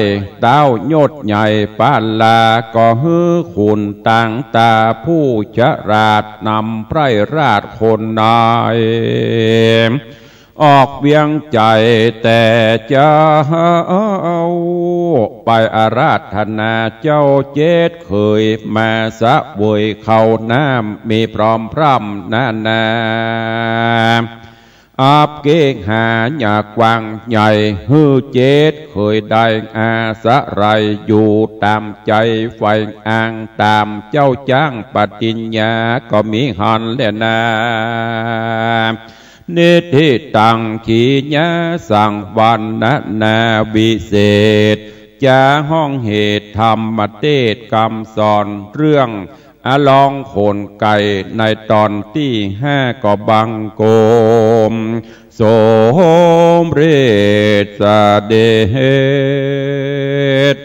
เต้ายศใหญ่ปาลา ก็หื้อขุนต่างต๋า ผู้ฉลาดนำไพร่ราชคนใน ออกเวียงใจ๋แต่เจ๊า ไปอาราธนาเจ้าเจตเขย มาเสวยข้าวน้ำ มีพร้อมพร่ำนานา อัปเกหาญากว้างใหญ่ หื้อเจตเขยได้อาศัยอยู่ ต๋ามใจ๋ใฝ่อ้าง ต๋ามเจ้าจ้างปฏิญญาก็มีหั้นแลนา นิทธิตัง ขีญาสังวรรณนาวิเศษ จะฮ้องเหตุธรรมเตสน์กำสอนเรื่อง อลองขนไก่ ในต๋อนตี้ห้า ก็บังคมสมเร็จเสด็จ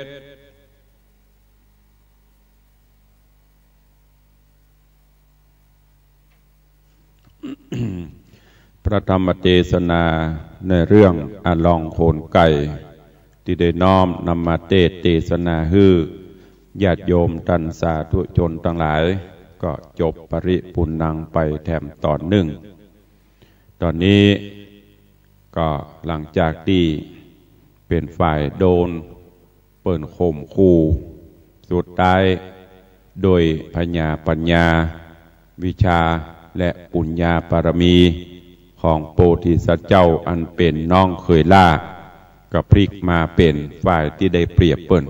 พระธรรมเตสนาในเรื่องอลองขนไก่ ตี้ได้น้อมนำมาเตสน์เตสนาหื้อญาติโยมต้านสาธุชนตังหลาย ก็จบปริปุณณังไปแถมต๋อนนึ่ง ต๋อนนี้ก็หลังจากตี้เป๋นฝ่ายโดนเปิ้นข่มขู่ สุดท้าย โดยผญาปั๋ญญา วิชชา และปุญญาบารมีของโพธิสัตว์เจ้าอันเป๋นน้องเขยหล้า ก็พลิกมาเป๋นฝ่ายตี้ได้เปรียบเปิ้น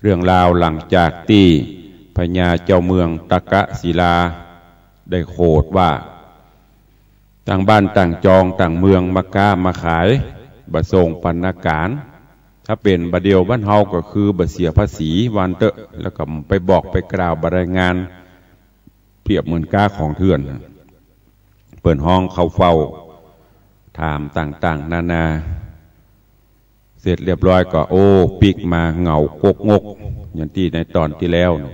เรื่องราวหลังจากตี้ผญาเจ้าเมืองตะกะศิลาได้โขดว่า ต่างบ้านต่างจองต่างเมืองมาก๊ามาขาย บ่ส่งปรรณาก๋าร ถ้าเป๋นบ่าเดี่ยวบ้านเฮาก็คือบ่เสียภาษีว่าอั้นเต๊อะ แล้วก็ไปบอกไปกล่าวบ่รายงาน เปรียบเหมือนก๊าของเถื่อน เปิ้นฮ้องเข้าเฝ้า ถามต่างๆ นานา เสร็จเรียบร้อยก็ โอ้ ปิ๊กมาเหงากกงก อย่างตี้ในต๋อนตี้แล้วนี่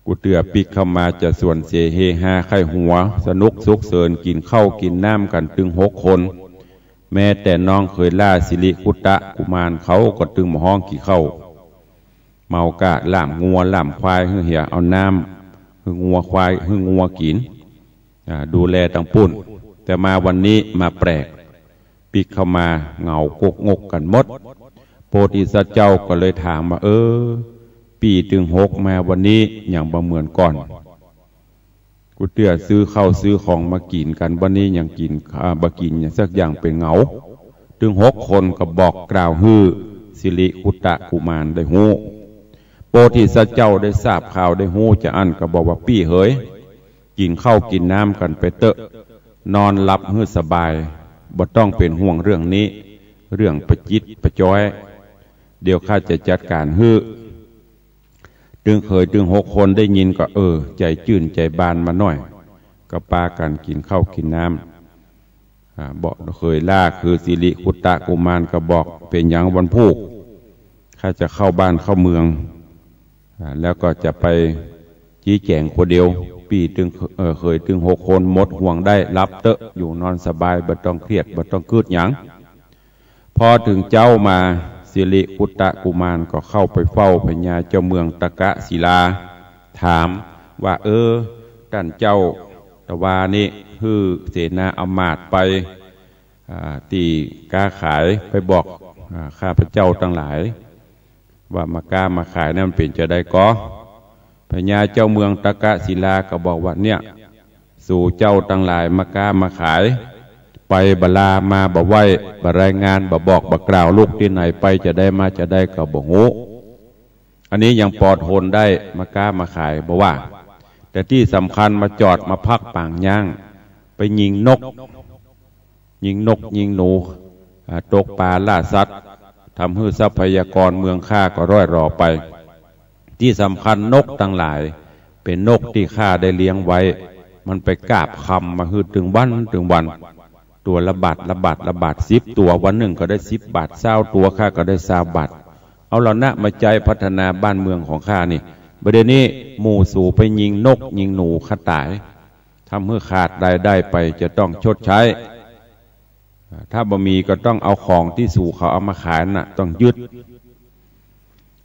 กูเตื้อปิ๊กเข้ามาจะสวนเสเฮฮาใค่หัว สนุกสุขเสิน กิ๋นข้าวกิ๋นน้ำกั๋นตึงหกคน แม้แต่น้องเขยหล้าสิริคุตตะกุมารเขาก็ตึงบ่ฮ้องกิ๋นข้าว เมาก๊าล่ามงัวล่ามควายหื้อเหีย เอาน้ำหื้องัวควายหื้องัวกิ๋น อ่า ดูแลตังปุ้น แต่มาวันนี้มาแปลก ปิ๊กเข้ามาเหงากกงกกั๋นหมด โพธิสัตว์เจ้าก็เลยถามว่า เออ ปี้ตึงหกมาวันนี้หยังบ่เหมือนก่อน กูเตื้อซื้อข้าวซื้อของมากิ๋นกั๋น วันนี้หยังกิ๋น อ่า บ่กิ๋นหยังสักอย่างเป๋นเหงา ตึงหกคนก็บอกกล่าวหื้อสิริคุตตะกุมารได้ฮู้ โพธิสัตว์เจ้าได้ทราบข่าวได้ฮู้จาอั้นก็บอกว่า ปี้เหย กิ๋นข้าวกิ๋นน้ำกั๋นไปเต๊อะ นอนหลับหื้อสบาย บ่ต้องเป๋นห่วงเรื่องนี้ เรื่องประจิตประจ๊อย เดี๋ยวข้าจะจัดก๋านหื้อ ตึงเขยตึงหกคนได้ยินก็ เออ ใจ๋จื้นใจ๋บานมาหน้อย ก็ปากั๋นกิ๋นข้าวกิ๋นน้ำ อ่า บอกเขยหล้าคือสิริคุตตะกุมารก็บอก เป๋นหยังวันพูก ข้าจะเข้าบ้านเข้าเมือง อ่า แล้วก็จะไป จี๊แจ๋งคนเดียว ปี้ตึง เอ่อ เขยตึงหกคนหมดห่วงได้ หลับเต๊อะ อยู่นอนสบาย บ่ต้องเครียด บ่ต้องกึ๊ดหยัง พอตึงเจ๊ามา สิริคุตตะกุมารก็เข้าไปเฝ้าพญาเจ้าเมืองตะกะศิลา ถามว่า เออ ต้านเจ้า ตะวานี้หื้อเสนาอำมาตย์ไป อ่า ตี้ก๊าขาย ไปบอก อ่า ข้าพเจ้าตังหลาย ว่ามาก๊ามาขายนั้นเป๋นจาใดก่อ พญาเจ้าเมืองตะกะศิลาก็บอกว่า เนี่ย สูเจ้าตังหลายมาก๊ามาขาย ไปบ่ลามาบ่ไหว้ บ่รายงาน บ่บอกบ่กล่าว ลุกตี้ไหนไปจาใดมาจาใดก็บ่ฮู้ อันนี้ยังปอทนได้ มาก๊ามาขายบ่ว่า แต่ตี้สำคัญมาจอดมาพักปางย่าง ไปยิงนก ยิงนกยิงหนู อ่า ตกป๋าล่าสัตว์ ทำหื้อทรัพยากรเมืองข้าก็ร่อยหรอไป ตี้สำคัญนกตังหลาย เป๋นนกตี้ข้าได้เลี้ยงไว้ มันไปกาบคำมาหื้อตึงวันตึงวัน ตั๋วละบาทละบาทละบาท สิบตั๋ว วันนึ่งก็ได้สิบบาท ซาวตั๋ว ข้าก็ได้ซาวบาท เอาเหล่านั้นมาใจ๊พัฒนาบ้านเมืองของข้านี่ บ่าเดี่ยวนี้หมู่สูไปยิงนกยิงหนูข้าต๋าย ทำหื้อขาดรายได้ไป จะต้องชดใจ๊ ถ้าบ่มีก็ต้องเอาของตี้สูเขาเอามาขายน่ะ ต้องยึด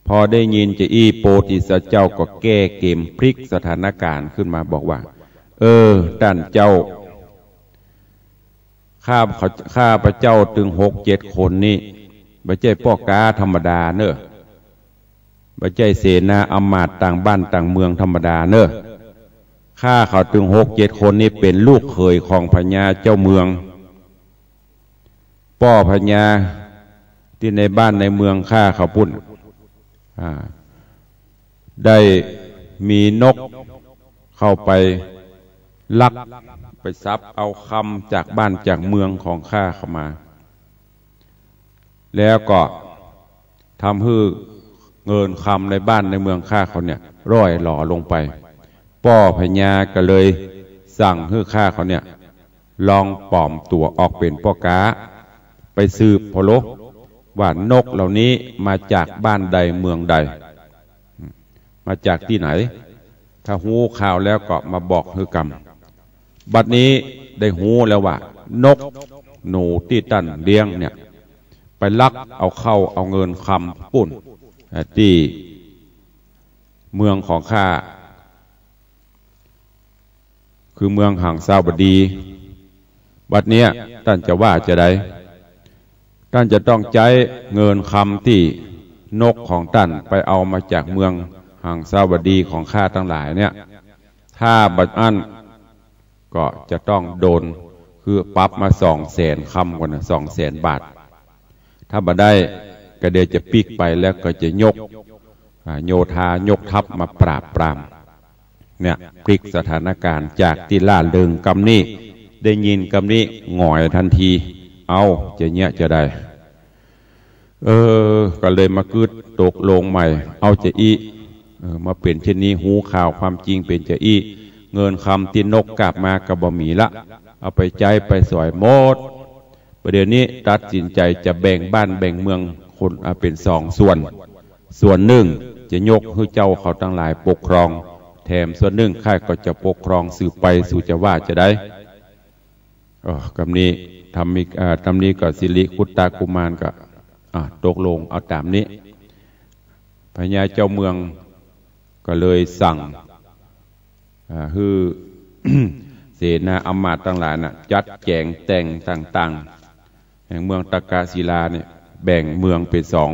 พอได้ยินจาอี้ โพธิสัตว์เจ้าก็แก้เกมพลิกสถานก๋ารณ์ขึ้นมาบอกว่า เออ ต้านเจ้า ข้า ข้าพเจ้าตึงหกเจ็ดคนนี้ บ่ใจ้ป้อก๊าธรรมดาเน่อ บ่ใจ้เสนาอำมาตย์ต่างบ้านต่างเมืองธรรมดาเน่อ ข้าเขาตึงหกเจ็ดคนนี้เป๋นลูกเขยของพญาเจ้าเมือง ป้อพญาตี้ในบ้านในเมืองข้าเขาปุ้น อ่า ได้มีนกเข้าไปลัก ไปสับเอาคำจากบ้านจากเมืองของข้าเขามา แล้วก็ทำหื้อเงินคำในบ้านในเมืองข้าเขาเนี่ย ร่อยหรอลงไป ป้อพญาก็เลยสั่งหื้อข้าเขาเนี่ย ลองปลอมตั๋วออกเป๋นป้อก๊า ไปสืบพอโล ว่านกเหล่านี้มาจากบ้านใดเมืองใด มาจากตี้ไหน ถ้าฮู้ข่าวแล้วก็มาบอกหื้อกำ บัดนี้ได้ฮู้แล้วว่า นกหนูตี้ต้านเลี้ยงเนี่ย ไปลักเอาเข้าเอาเงินคำปุ้น อ่า ตี้เมืองของข้า คือเมืองหังสาวดี บัดเนี้ยต้านจะว่าจาใด ต้านจะต้องใจ๊เงินคำตี้นกของต้านไปเอามาจากเมือง หังสาบดีของข้าตังหลายเนี่ย ถ้าบ่อั้นก็จะต้องโดน คือปรับมาสองแสนคำก่อนนะ สองแสนบาท ถ้าบ่ได้ก็เดี๋ยวจะปิ๊กไปแล้วก็จะยก อ่า โยธายกทัพมาปราบปราม เนี่ย พลิกสถานการณ์จากตี้ร่าเริงกำนี้ ได้ยินกำนี้หงอยทันที เอ้า จะเยียะจะใด เออ ก็เลยมาคิดตกลงใหม่ เอาจะอี้ เออ มาเป๋นเช่นนี้ ฮู้ข่าวความจริงเป๋นจะอี้ เงินคำตี้นกกาบมาก็บ่มีละ เอาไปใจ๊ไปสอยหมด ประเดี๋ยวนี้ตัดสินใจ๋จะแบ่งบ้านแบ่งเมืองคน อ่า เป๋นสองส่วน ส่วนนึ่งจะยกหื้อเจ้าเขาตังหลายปกครอง แถมส่วนนึ่งข้าก็จะปกครองสืบไป สูจะว่าจะใด อ๋อ กำนี้ ธรรมิก อ่า กำนี้ก็สิริคุตตกุมารก็ อ่า ตกลงเอาต๋ามนี้ พญาเจ้าเมืองก็เลยสั่ง อ่า หื้อ เสนาอำมาตย์ตังหลายน่ะ จัดแจ๋งแต่งต่างๆ แห่งเมืองตักกศิลาเนี่ย แบ่งเมืองเป๋นสอง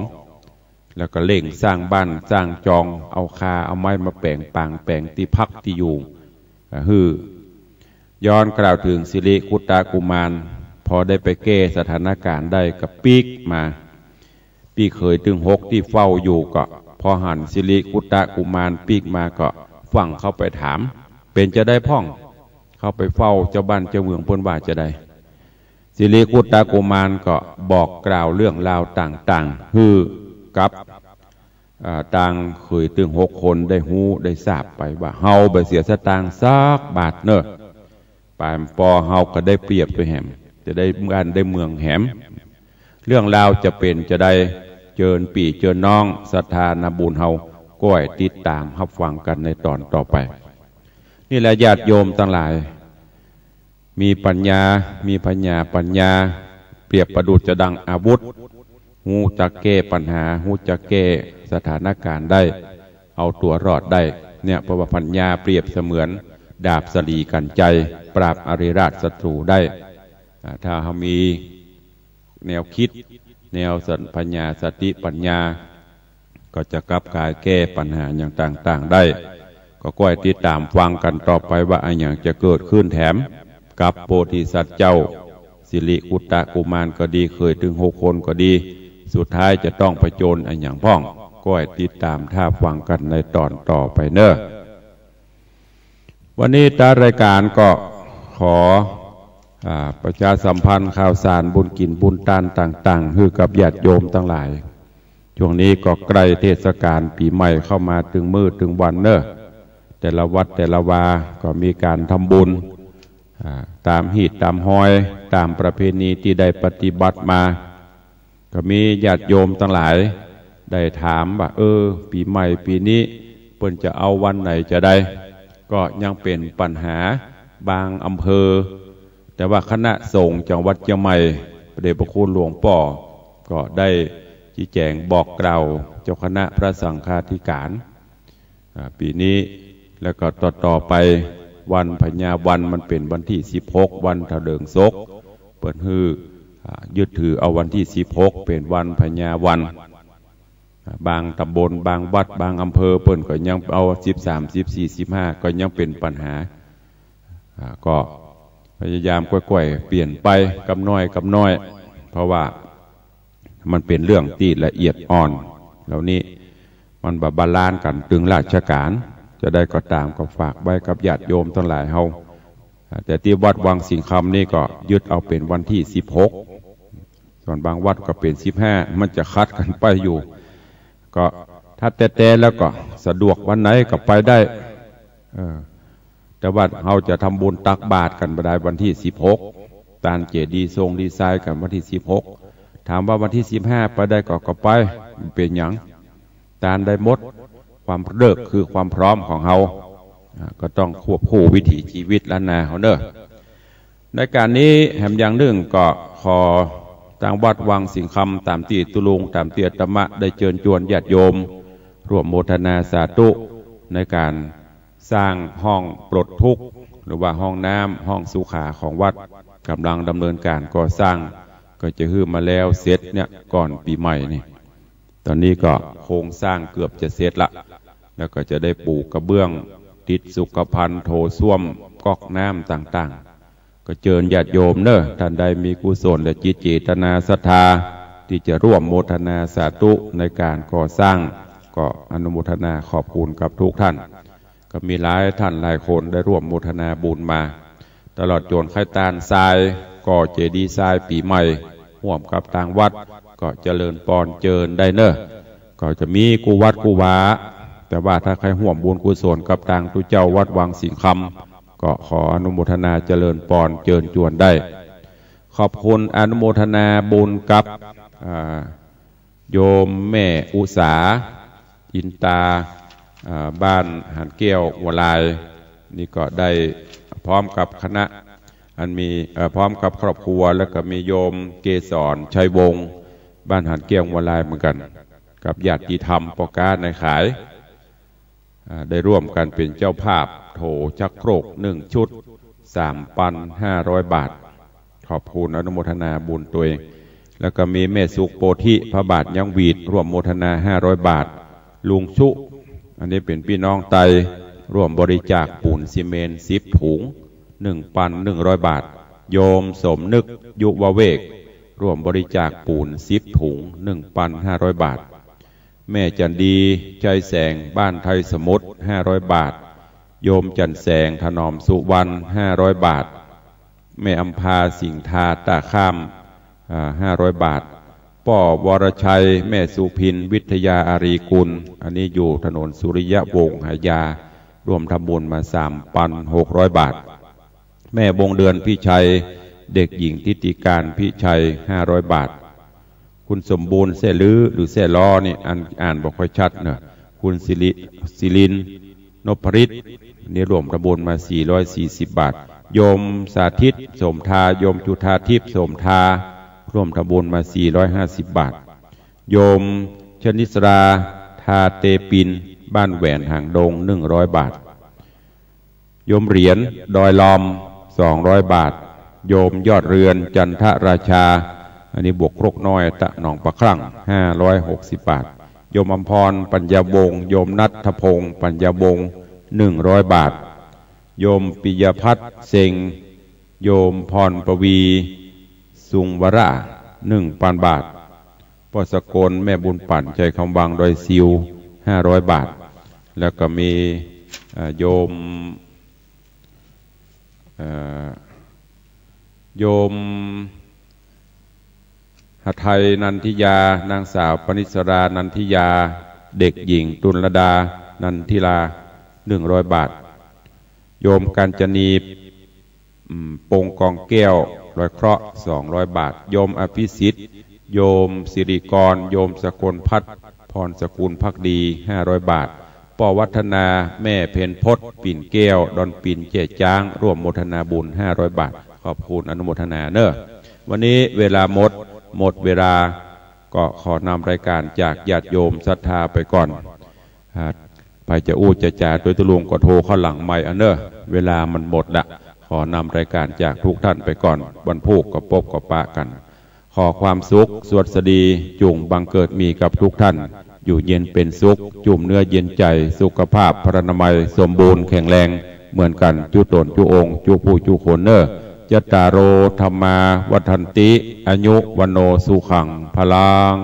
แล้วก็เร่งสร้างบ้านสร้างจอง เอาคาเอาไม้มาแป๋งปางแป๋งตี้พักตี้อยู่ อ่า หื้อ ย้อนกล่าวเถิงสิริคุตตกุมาร พอได้ไปแก้สถานการณ์ได้ก็ปิ๊กมา ปี้เขยตึงหกตี้เฝ้าอยู่ก็ พอหันสิริคุตตกุมารปิ๊กมาก็ ฟั่งเข้าไปถาม เป๋นจะใดพ่อง เข้าไปเฝ้าเจ้าบ้านเจ้าเมืองเปิ้นว่าจะใด สิริคุตตกุมารก็บอกกล่าวเรื่องราวต่างๆ หื้อกับ อ่า ตางเขยตึงหกคนได้ฮู้ได้ทราบไปว่า เฮาบ่เสียสตางค์สักบาทเน่อ ป๋ายปอเฮาก็ได้เปรียบตวยแหม จะได้บ้านได้เมืองแหม เรื่องราวจะเป๋นจะใด เจิญปี้เจิญน้องศรัทธานาบุญเฮา ก้อยติดต๋ามฮับฟังกั๋นในต๋อนต่อไป นี่แหละญาติโยมตังหลาย มีปัญญา มีผญาปัญญา เปรียบประดุจจะดังอาวุธ ฮู้จักแก้ปัญหา ฮู้จักแก้สถานการณ์ได้ เอาตั๋วรอดได้ เนี่ย เพราะว่าผญาเปรียบเสมือนดาบสะหลีกั๋นไจ ปราบอริราชศัตรูได้ อ่า ถ้าเฮามีแนวกึ๊ด แนวสัมผญาสติปัญญา ก็จะกลับกายแก้ปัญหาอย่างต่างๆ ได้ ก็ก้อยติดต๋ามฟังกั๋นต่อไปว่าอะหยังจะเกิดขึ้นแถม กับโพธิสัตว์เจ้า สิริคุตตกุมารก็ดี เขยตึงหกคนก็ดี สุดท้ายจะต้องผจญอะหยังพ่อง ก้อยติดต๋ามถ้าฟังกั๋นในต๋อนต่อไปเน่อ วันนี้ตางรายก๋านก็ขอ อ่า ประชาสัมพันธ์ข่าวสารบุญกิ๋นบุญตานต่างๆ หื้อกับญาติโยมตังหลาย ช่วงนี้ก็ใก้เทศกาลปี๋ใหม่เข้ามาตึงมื้อตึงวันเน่อ แต่ละวัดแต่ละวาก็มีก๋านทำบุญ อ่า ต๋ามฮีตต๋ามฮอย ต๋ามประเพณีตี้ได้ปฏิบัติมา ก็มีญาติโยมตังหลายได้ถามว่า เออ ปี๋ใหม่ปี๋นี้เปิ้นจะเอาวันไหนจะใด ก็ยังเป๋นปัญหาบางอำเภอ แต่ว่าคณะสงฆ์จังหวัดเจียงใหม่ พระเดชพระคุณหลวงป้อก็ได้ชี้แจ๋งบอกกล่าวเจ้าคณะพระสังฆาธิก๋าน อ่า ปี๋นี้ แล้วก็ต่อๆ ไป วันผญาวันมันเป๋นวันตี้สิบหก วันถะเลิงศก เปิ้นหื้อ อ่า ยึดถือเอาวันตี้สิบหกเป๋นวันผญาวัน อ่า บางต๋ำบล บางวัด บางอำเภอ เปิ้นก็ยังเอาสิบสาม สิบสี่ สิบห้า ก็ยังเป๋นปัญหา อ่า ก็พยายามก้อยๆ เปลี่ยนไปกำน้อยกำน้อย เพราะว่า มันเป๋นเรื่องตี้ละเอียดอ่อน เหล่านี้มันบ่บาลานซ์กั๋นตึงราชก๋าน จะใดก็ต๋ามก็ฝากไว้กับญาติโยมตังหลายเฮา อ่า แต่ตี้วัดวังสิงห์คำนี่ก็ยึดเอาเป๋นวันตี้สิบหก ส่วนบางวัดก็เป๋นสิบห้า มันจะขัดกั๋นไปอยู่ ก็ถ้าแต๊ๆ แล้วก็สะดวกวันไหนก็ไปได้ เออ แต่ว่าเฮาจะทำบุญตักบาตรกั๋นบ่ได้วันตี้สิบหก ตานเจดีย์ทรงดีไซน์กั๋นวันตี้สิบหก ถามว่าวันตี้สิบห้าไปได้ก็ ก็ไป บ่เป๋นหยัง ตานได้หมด ความเลิกคือความพร้อมของเฮา อ่า ก็ต้องควบคู่วิถีชีวิตล้านนาเฮาเน่อ ในก๋านนี้แหมอย่างนึ่งก็ขอตางวัดวังสิงห์คำ ต๋ามตี้ตุ๊ลุง ต๋ามตี้อาตมาได้เจิญจวนญาติโยม ร่วมโมทนาสาธุในก๋าน สร้างห้องปลดทุกข์ หรือว่าห้องน้ำ ห้องสุขาของวัด ก๋ำลังดำเนินก๋านก่อสร้าง ก็จะหื้อมาแล้วเสร็จเนี่ย ก่อนปี๋ใหม่นี่ ต๋อนนี้ก็โครงสร้างเกือบจะเสร็จละ แล้วก็จะได้ปูกระเบื้อง ติดสุขภัณฑ์ โถส้วม ก๊อกน้ำต่างๆ ก็เจิญญาติโยมเน่อ ท่านใดมีกุศลและจิตเจตนาศรัทธา ที่จะร่วมโมทนาสาธุในการก่อสร้าง ก็อนุโมทนาขอบคุณกับทุกท่าน ก็มีหลายท่านหลายคนได้ร่วมโมทนาบุญมา ตลอดจ๋นใค่ตานทราย ก่อเจดีย์ทรายปี๋ใหม่ ฮ่วมกับตางวัด ก็เจริญปอนเจิญได้เน่อ ก็จะมีกู้วัดกู้วา แต่ว่าถ้าใค่ฮ่วมบุญกุศลกับตางตุ๊เจ้าวัดวังสิงห์คำ ก็ขออนุโมทนาเจริญปอนเจิญจวนได้ ขอบคุณอนุโมทนาบุญกับ อ่า โยมแม่อุสา อินตา อ่า บ้านหานแก้วหัวลาย นี่ก็ได้พร้อมกับคณะ อันมี เอ่อ พร้อมกับครอบครัว แล้วก็มีโยมเกสร ชัยวงศ์ บ้านหานแก้วหัวลายเหมือนกั๋น กับญาติธรรม ป้อก๊านายขาย อ่า ได้ร่วมกั๋นเป๋นเจ้าภาพ โถชักโครกหนึ่งชุด สามปันห้าร้อยบาท ขอบคุณอนุโมทนาบุญตวย แล้วก็มีแม่สุขโพธิ พระบาทยังหวีด ร่วมโมทนาห้าร้อยบาท ลุงชุ อันนี้เป๋นปี้น้องไต ร่วมบริจาคปูนซีเมนต์สิบถุง หนึ่งปันหนึ่งร้อยบาท โยมสมนึก ยุวเวก ร่วมบริจาคปูนสิบถุง หนึ่งปันห้าร้อยบาท แม่จันดี ชัยแสง บ้านไทยสมุทร ห้าร้อยบาท โยมจันแสง ถนอมสุวรรณ ห้าร้อยบาท แม่อำภา สิงห์ทา ต้าข้าม อ่า ห้าร้อยบาท ป้อวรชัย แม่สุพิน วิทยาอารีกุล อันนี้อยู่ถนนสุริยวงศ์หายา ร่วมทำบุญมาสามปันหกร้อยบาท แม่วงเดือนพิชัย เด็กหญิงทิติการพิชัย ห้าร้อยบาท คุณสมบูรณ์ แซ่ลื้อ หรือแซ่ล้อนี่ อ่าน อ่านบ่ค่อยชัดเนอะ คุณศิริ ศิรินทร์ นพฤทธิ์ นี่ร่วมทำบุญมาสี่ร้อยสี่สิบบาท โยมสาธิต โสมทา โยมจุฑาทิพย์ โสมทา ร่วมทำบุญมาสี่ร้อยห้าสิบบาท โยมชนิสรา ทาเตปิน บ้านแหวนหางดง หนึ่งร้อยบาท โยมเหรียญ ดอยลอม สองร้อยบาท โยมยอดเรือน จันทราชา อันนี้บวกครกน้อย ตะหนองปะคลั่ง ห้าร้อยหกสิบบาท โยมอำพร ปัญญาวงศ์ โยมณัฐพงศ์ ปัญญาวงศ์ หนึ่งร้อยบาท โยมปิยพัฒน์ เซ็ง โยมพรปวี สุงวรา หนึ่งปันบาท ป้อสกล แม่บุญปั่น ชัยคำวัง ดอยซิว ห้าร้อยบาท แล้วก็มี เอ่อ โยม เอ่อ โยมหทัย นันทิยา นางสาวปณิสรา นันทิยา เด็กหญิง ตุลดา นันทิลา หนึ่งร้อยบาท โยมกัญจนี อืม ปงกองแก้ว ดอยเคราะห์ สองร้อยบาท โยมอภิสิทธิ์ โยมสิริกร โยมสกลพัฒน์ พรสกุลภักดี ห้าร้อยบาท ป้อวัฒนา แม่เพ็ญพจน์ ปิ่นแก้ว ดอนปิ่น แจ้จ๊าง ร่วมโมทนาบุญ ห้าร้อยบาท ขอบคุณอนุโมทนาเน่อ วันนี้เวลาหมด หมดเวลา ก็ขอนำรายการจากญาติโยมศรัทธาไปก่อน อ่า ใผจะอู้จะจ๋าตวยตะลุงก็โทรเข้าหลังไมค์เอาเน่อ เวลามันหมดละ ขอนำรายการจากทุกท่านไปก่อน วันพูกก็ปบก็ปะกั๋น ขอความสุขสวัสดีจุ่งบังเกิดมีกับทุกท่าน อยู่เย็นเป๋นสุข จุ่มเนื้อเย็นใจ๋ สุขภาพพรรณนามัยสมบูรณ์แข็งแรงเหมือนกั๋น จุ๊ต๋นจุ๊องค์ จุ๊ผู้จุ๊คนเน่อ จัตตาโร ธัมมา วัฑฒันติ อายุ วัณโณ สุขัง พลัง